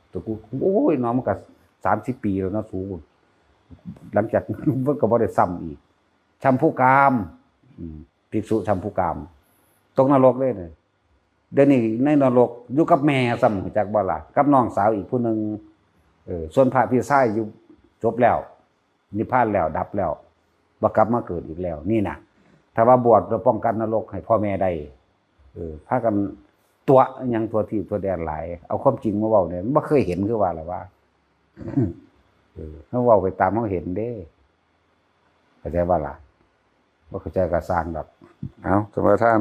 แต่กู โอ้ย น้องมันก็สามสิบปีแล้วเนาะสู หลังจากมันก็บ่ได้ซ้ำอีก ชัมพุกาม อืม ภิกษุชัมพุกาม ตกนรกเลยเนี่ย เดี๋ยวนี้ในนรกอยู่กับแม่ซ้ำ รู้จักบ่ล่ะ กับน้องสาวอีกผู้หนึ่ง เออ ส่วนพระพี่ชายอยู่จบแล้ว นิพพานแล้ว ดับแล้ว บ่กลับมาเกิดอีกแล้ว นี่นะ ถ้าว่าบวชเพื่อป้องกันนรกให้พ่อแม่ได้ เออ พากันตัวหยังทั่วที่ทั่วแดนหลาย เอาความจริงมาเว้าเนี่ย บ่เคยเห็นคือว่าล่ะวะ เออ เฮาเว้าไปตามเฮาเห็นเด้ เข้าใจบ่ล่ะ บ่เข้าใจก็ซ่างดอก เอา สมาทาน